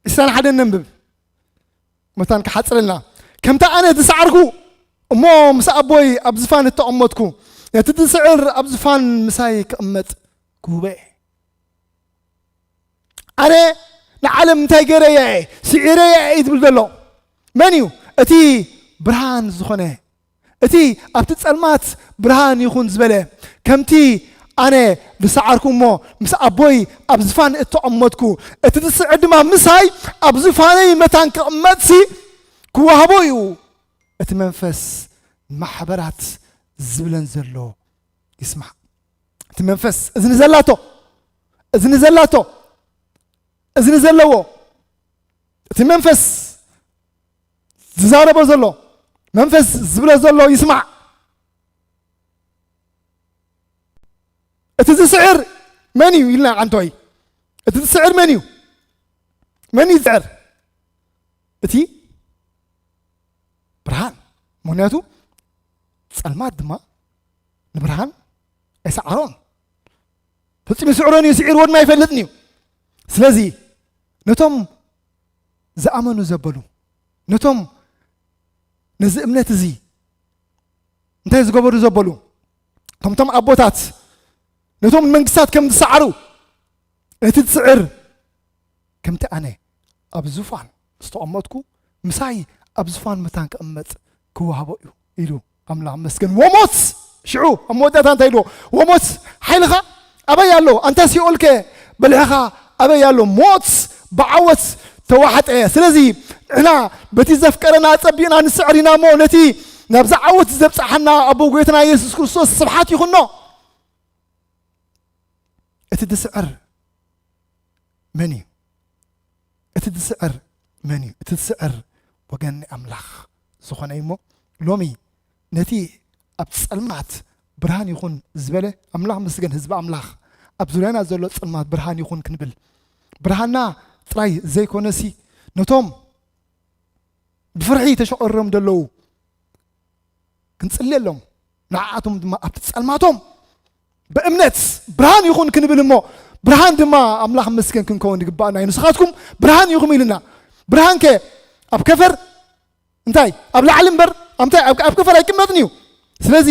ዕስራን ሓደን ነንብብ። መታን ክሓጽረልና ከምቲ ኣነ ዝሰዓርኩ እሞ ምስ ኣቦይ ኣብ ዝፋን እተቐመጥኩ ነቲ ዝስዕር ኣብ ዝፋን ምሳይ ክቕመጥ ክህቦ እየ። ኣነ ንዓለም እንታይ ገይረያ እየ ስዒረያ እየ ዝብል ዘሎ መን እዩ? እቲ ብርሃን ዝኾነ እቲ ኣብቲ ጸልማት ብርሃን ይኹን ዝበለ ከምቲ ኣነ ዝሰዓርኩ እሞ ምስ ኣቦይ ኣብ ዝፋን እተቐመጥኩ እቲ ዝስዕር ድማ ምሳይ ኣብ ዝፋነይ መታን ክቕመጥሲ ክወሃቦ እዩ። እቲ መንፈስ ማሕበራት ዝብለን ዘሎ ይስማዕ። እቲ መንፈስ እዝኒ ዘላቶ እዝኒ ዘላቶ እዝኒ ዘለዎ እቲ መንፈስ ዝዛረቦ ዘሎ መንፈስ ዝብሎ ዘሎ ይስማዕ። እቲ ዝስዕር መን እዩ ኢልና ዓንቶይ እቲ ዝስዕር መን እዩ? መን እዩ ዝስዕር? እቲ ብርሃን። ምክንያቱ ጸልማት ድማ ንብርሃን ኣይሰዓሮን። ፈጺሙ ይስዕሮን እዩ ስዒርዎ ድማ ኣይፈልጥን እዩ። ስለዚ ነቶም ዝኣመኑ ዘበሉ ነቶም ነዚ እምነት እዚ እንታይ ዝገበሩ ዘበሉ ከምቶም ኣቦታት ነቶም መንግስታት ከም ዝሰዓሩ ነቲ ዝስዕር ከምቲ ኣነ ኣብ ዙፋን ዝተቐመጥኩ ምሳይ ኣብ ዙፋን መታን ክቕመጥ ክወሃቦ እዩ ኢሉ ኣምላኽ መስገን። ወሞት ሽዑ ኣብ መወዳእታ እንታይ ኢልዎ? ወሞት ሓይልኻ ኣበይ ኣሎ? ኣንታ ሲኦልከ በልሕኻ ኣበይ ኣሎ? ሞት ብዓወት ተዋሕጠ። ስለዚ ንሕና በቲ ዘፍቀረና ኣጸቢቕና ንስዕር ኢና እሞ ነቲ ናብዚ ዓወት ዘብጽሓና ኣቦ ጎይታና የሱስ ክርስቶስ ስብሓት ይኹኖ። እቲ ዝስዕር መን እዩ? እቲ ዝስዕር መን እዩ? እቲ ዝስዕር ወገን ኣምላኽ ዝኾነ እዩ እሞ ሎሚ ነቲ ኣብ ጸልማት ብርሃን ይኹን ዝበለ ኣምላኽ ምስገን ህዝቢ ኣምላኽ ኣብ ዙርያና ዘሎ ጸልማት ብርሃን ይኹን ክንብል ብርሃንና ጥራይ ዘይኮነሲ ነቶም ብፍርሒ ተሸቐሮም ዘለዉ ክንጽልየሎም ንዓኣቶም ድማ ኣብቲ ጸልማቶም ብእምነት ብርሃን ይኹን ክንብል እሞ ብርሃን ድማ ኣምላኽ መስገን ክንከውን ይግባኣና እዩ። ንስኻትኩም ብርሃን ኢኹም ኢልና ብርሃንከ ኣብ ከፈር እንታይ ኣብ ላዕሊ እምበር ኣብ እንታይ ኣብ ኣብ ከፈር ኣይቅመጥን እዩ። ስለዚ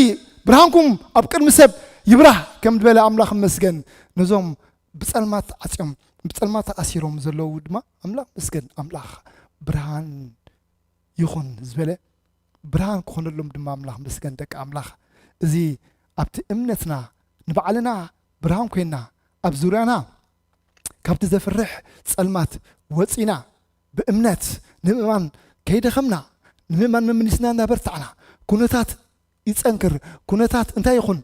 ብርሃንኩም ኣብ ቅድሚ ሰብ ይብራህ ከም ዝበለ ኣምላኽ መስገን ነዞም ብጸልማት ተዓጽዮም ብጸልማት ተኣሲሮም ዘለዉ ድማ ኣምላኽ መስገን ኣምላኽ ብርሃን ይኹን ዝበለ ብርሃን ክኾነሎም ድማ ኣምላኽ መስገን ደቂ ኣምላኽ። እዚ ኣብቲ እምነትና ንባዕልና ብርሃን ኮይና ኣብ ዙርያና ካብቲ ዘፍርሕ ጸልማት ወጺና ብምእማን ንምእማን ከይደኸምና ንምእማን መምሊስና እናበርታዕና ኩነታት ይጸንክር ኩነታት እንታይ ይኹን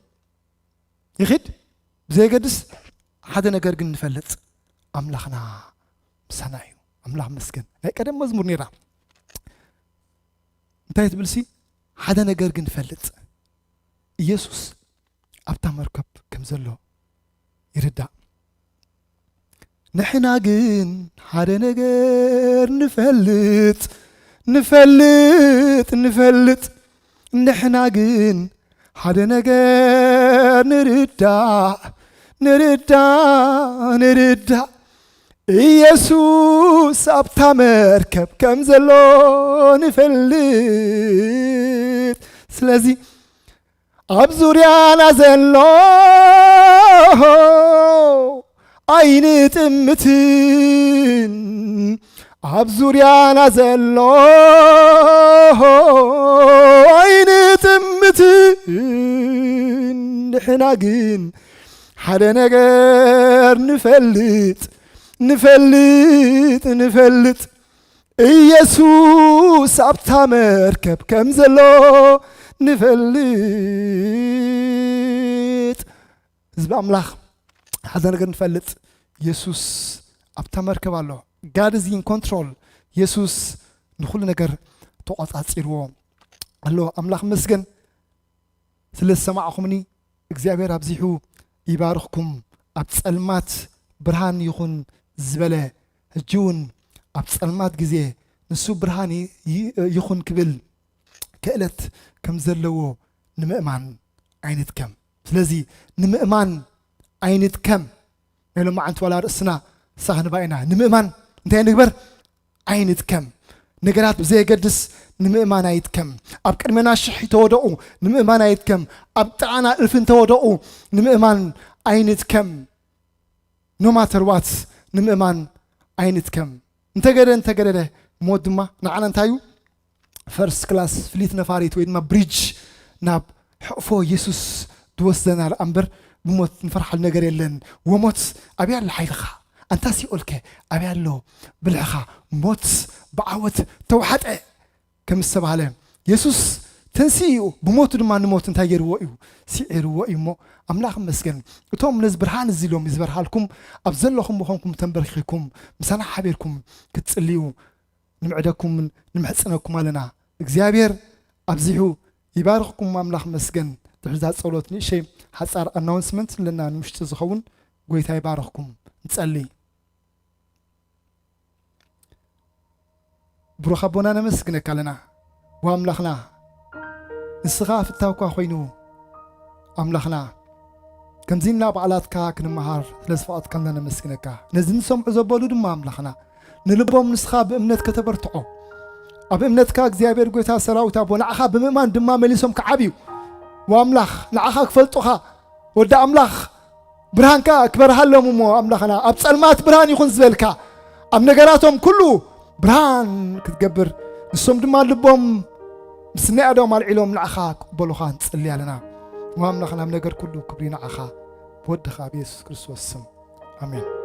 ይኺድ ብዘየገድስ ሓደ ነገር ግን ንፈልጥ ኣምላኽና ምሳና እዩ። ኣምላኽ መስገን ናይ ቀደም መዝሙር ነይራ እንታይ ትብልሲ ሓደ ነገር ግን ንፈልጥ ኢየሱስ ኣብታ መርከብ ከም ዘሎ ይርዳእ። ንሕና ግን ሓደ ነገር ንፈልጥ ንፈልጥ ንፈልጥ ንሕና ግን ሓደ ነገር ንርዳእ ንርዳእ ንርዳእ ኢየሱስ ኣብታ መርከብ ከም ዘሎ ንፈልጥ። ስለዚ ኣብ ዙርያና ዘሎ ኣይንጥምትን ኣብ ዙርያና ዘሎ ኣይንጥምትን። ንሕና ግን ሓደ ነገር ንፈልጥ፣ ንፈልጥ፣ ንፈልጥ፣ ኢየሱስ ኣብታ መርከብ ከም ዘሎ ንፈልጥ። ህዝቢ ኣምላኽ ሓደ ነገር ንፈልጥ፣ ኢየሱስ ኣብታ መርከብ ኣሎ። God is in control። ኢየሱስ ንኹሉ ነገር ተቖጻጺርዎ ኣሎ። ኣምላኽ መስገን ስለ ዝሰማዕኹምኒ እግዚኣብሔር ኣብዚሑ ይባርኽኩም። ኣብ ጸልማት ብርሃን ይኹን ዝበለ፣ ሕጂ እውን ኣብ ጸልማት ግዜ ንሱ ብርሃን ይ-፣ ይ-፣ ይኹን ክብል ክእለት ከም ዘለዎ ንምእማን ኣይንድከም። ስለዚ ንምእማን ኣይንድከም። ናይ ሎማዓንቲ ዋላ ርእስና ንሳ ክንባ ኢና። ንምእማን እንታይ ንግበር? ኣይንድከም። ነገራት ብዘየገድስ ንምእማን ኣይድከም። ኣብ ቅድሜና ሽሕ ተወደቑ፣ ንምእማን ኣይድከም። ኣብ ጥቓና እልፍን ተወደቑ፣ ንምእማን ኣይንድከም። No matter what ንምእማን ኣይንድከም። እንተገደ እንተገደደ ሞት ድማ ንዓና እንታይ እዩ? ፈርስት ክላስ ፍሊት ነፋሪት ወይ ድማ ብሪጅ ናብ ሕቕፎ የሱስ ዝወስደና ደኣ እምበር ብሞት ንፈርሓሉ ነገር የለን። ወሞት ኣበይ ኣሎ ሓይልኻ? ኣንታ ሲኦልከ ኣበይ ኣሎ ብልሕኻ? ሞት ብዓወት ተዋሕጠ ከም ዝተባህለ የሱስ ተንሲኡ እዩ። ብሞቱ ድማ ንሞት እንታይ ገይርዎ እዩ? ስዒርዎ እዩ። እሞ ኣምላኽ ይመስገን። እቶም ነዚ ብርሃን እዚ ሎሚ ዝበርሃልኩም ኣብ ዘለኹም ምኾንኩም ተንበርኪኹም ምሳና ሓቢርኩም ክትጽልዩ ንምዕደኩምን ንምሕጽነኩም ኣለና። እግዚኣብሔር ኣብዚሑ ይባርኽኩም። ኣምላኽ መስገን። ድሕሪ እዛ ጸሎት ንእሸይ ሓጻር ኣናውንስመንት ኣለና ንምሽጢ ዝኸውን። ጎይታ ይባርኽኩም። ንጸሊ። ብሩኽ ኣቦና ነመስግነካ ኣለና። ወኣምላኽና ንስኻ ፍታውካ ኮይኑ ኣምላኽና ከምዚ እና በዓላትካ ክንመሃር ስለ ዝፈቐድካልና ነመስግነካ። ነዚ ንሰምዑ ዘበሉ ድማ ኣምላኽና ንልቦም ንስኻ ብእምነት ከተበርትዖ ኣብ እምነትካ እግዚኣብሔር ጎይታ ሰራዊት ኣቦ ንዓኻ ብምእማን ድማ መሊሶም ክዓብዩ ወኣምላኽ ንዓኻ ክፈልጡኻ ወዲ ኣምላኽ ብርሃንካ ክበርሃሎም እሞ ኣምላኽና ኣብ ጸልማት ብርሃን ይኹን ዝበልካ ኣብ ነገራቶም ኩሉ ብርሃን ክትገብር ንሶም ድማ ልቦም ምስናይ ኣዶም ኣልዒሎም ንዓኻ ክቕበሉኻ ንጽሊ ኣለና። እሞ ኣምላኽና ኣብ ነገር ኩሉ ክብሪ ንዓኻ ብወድኻ ብየሱስ ክርስቶስ ስም ኣሜን።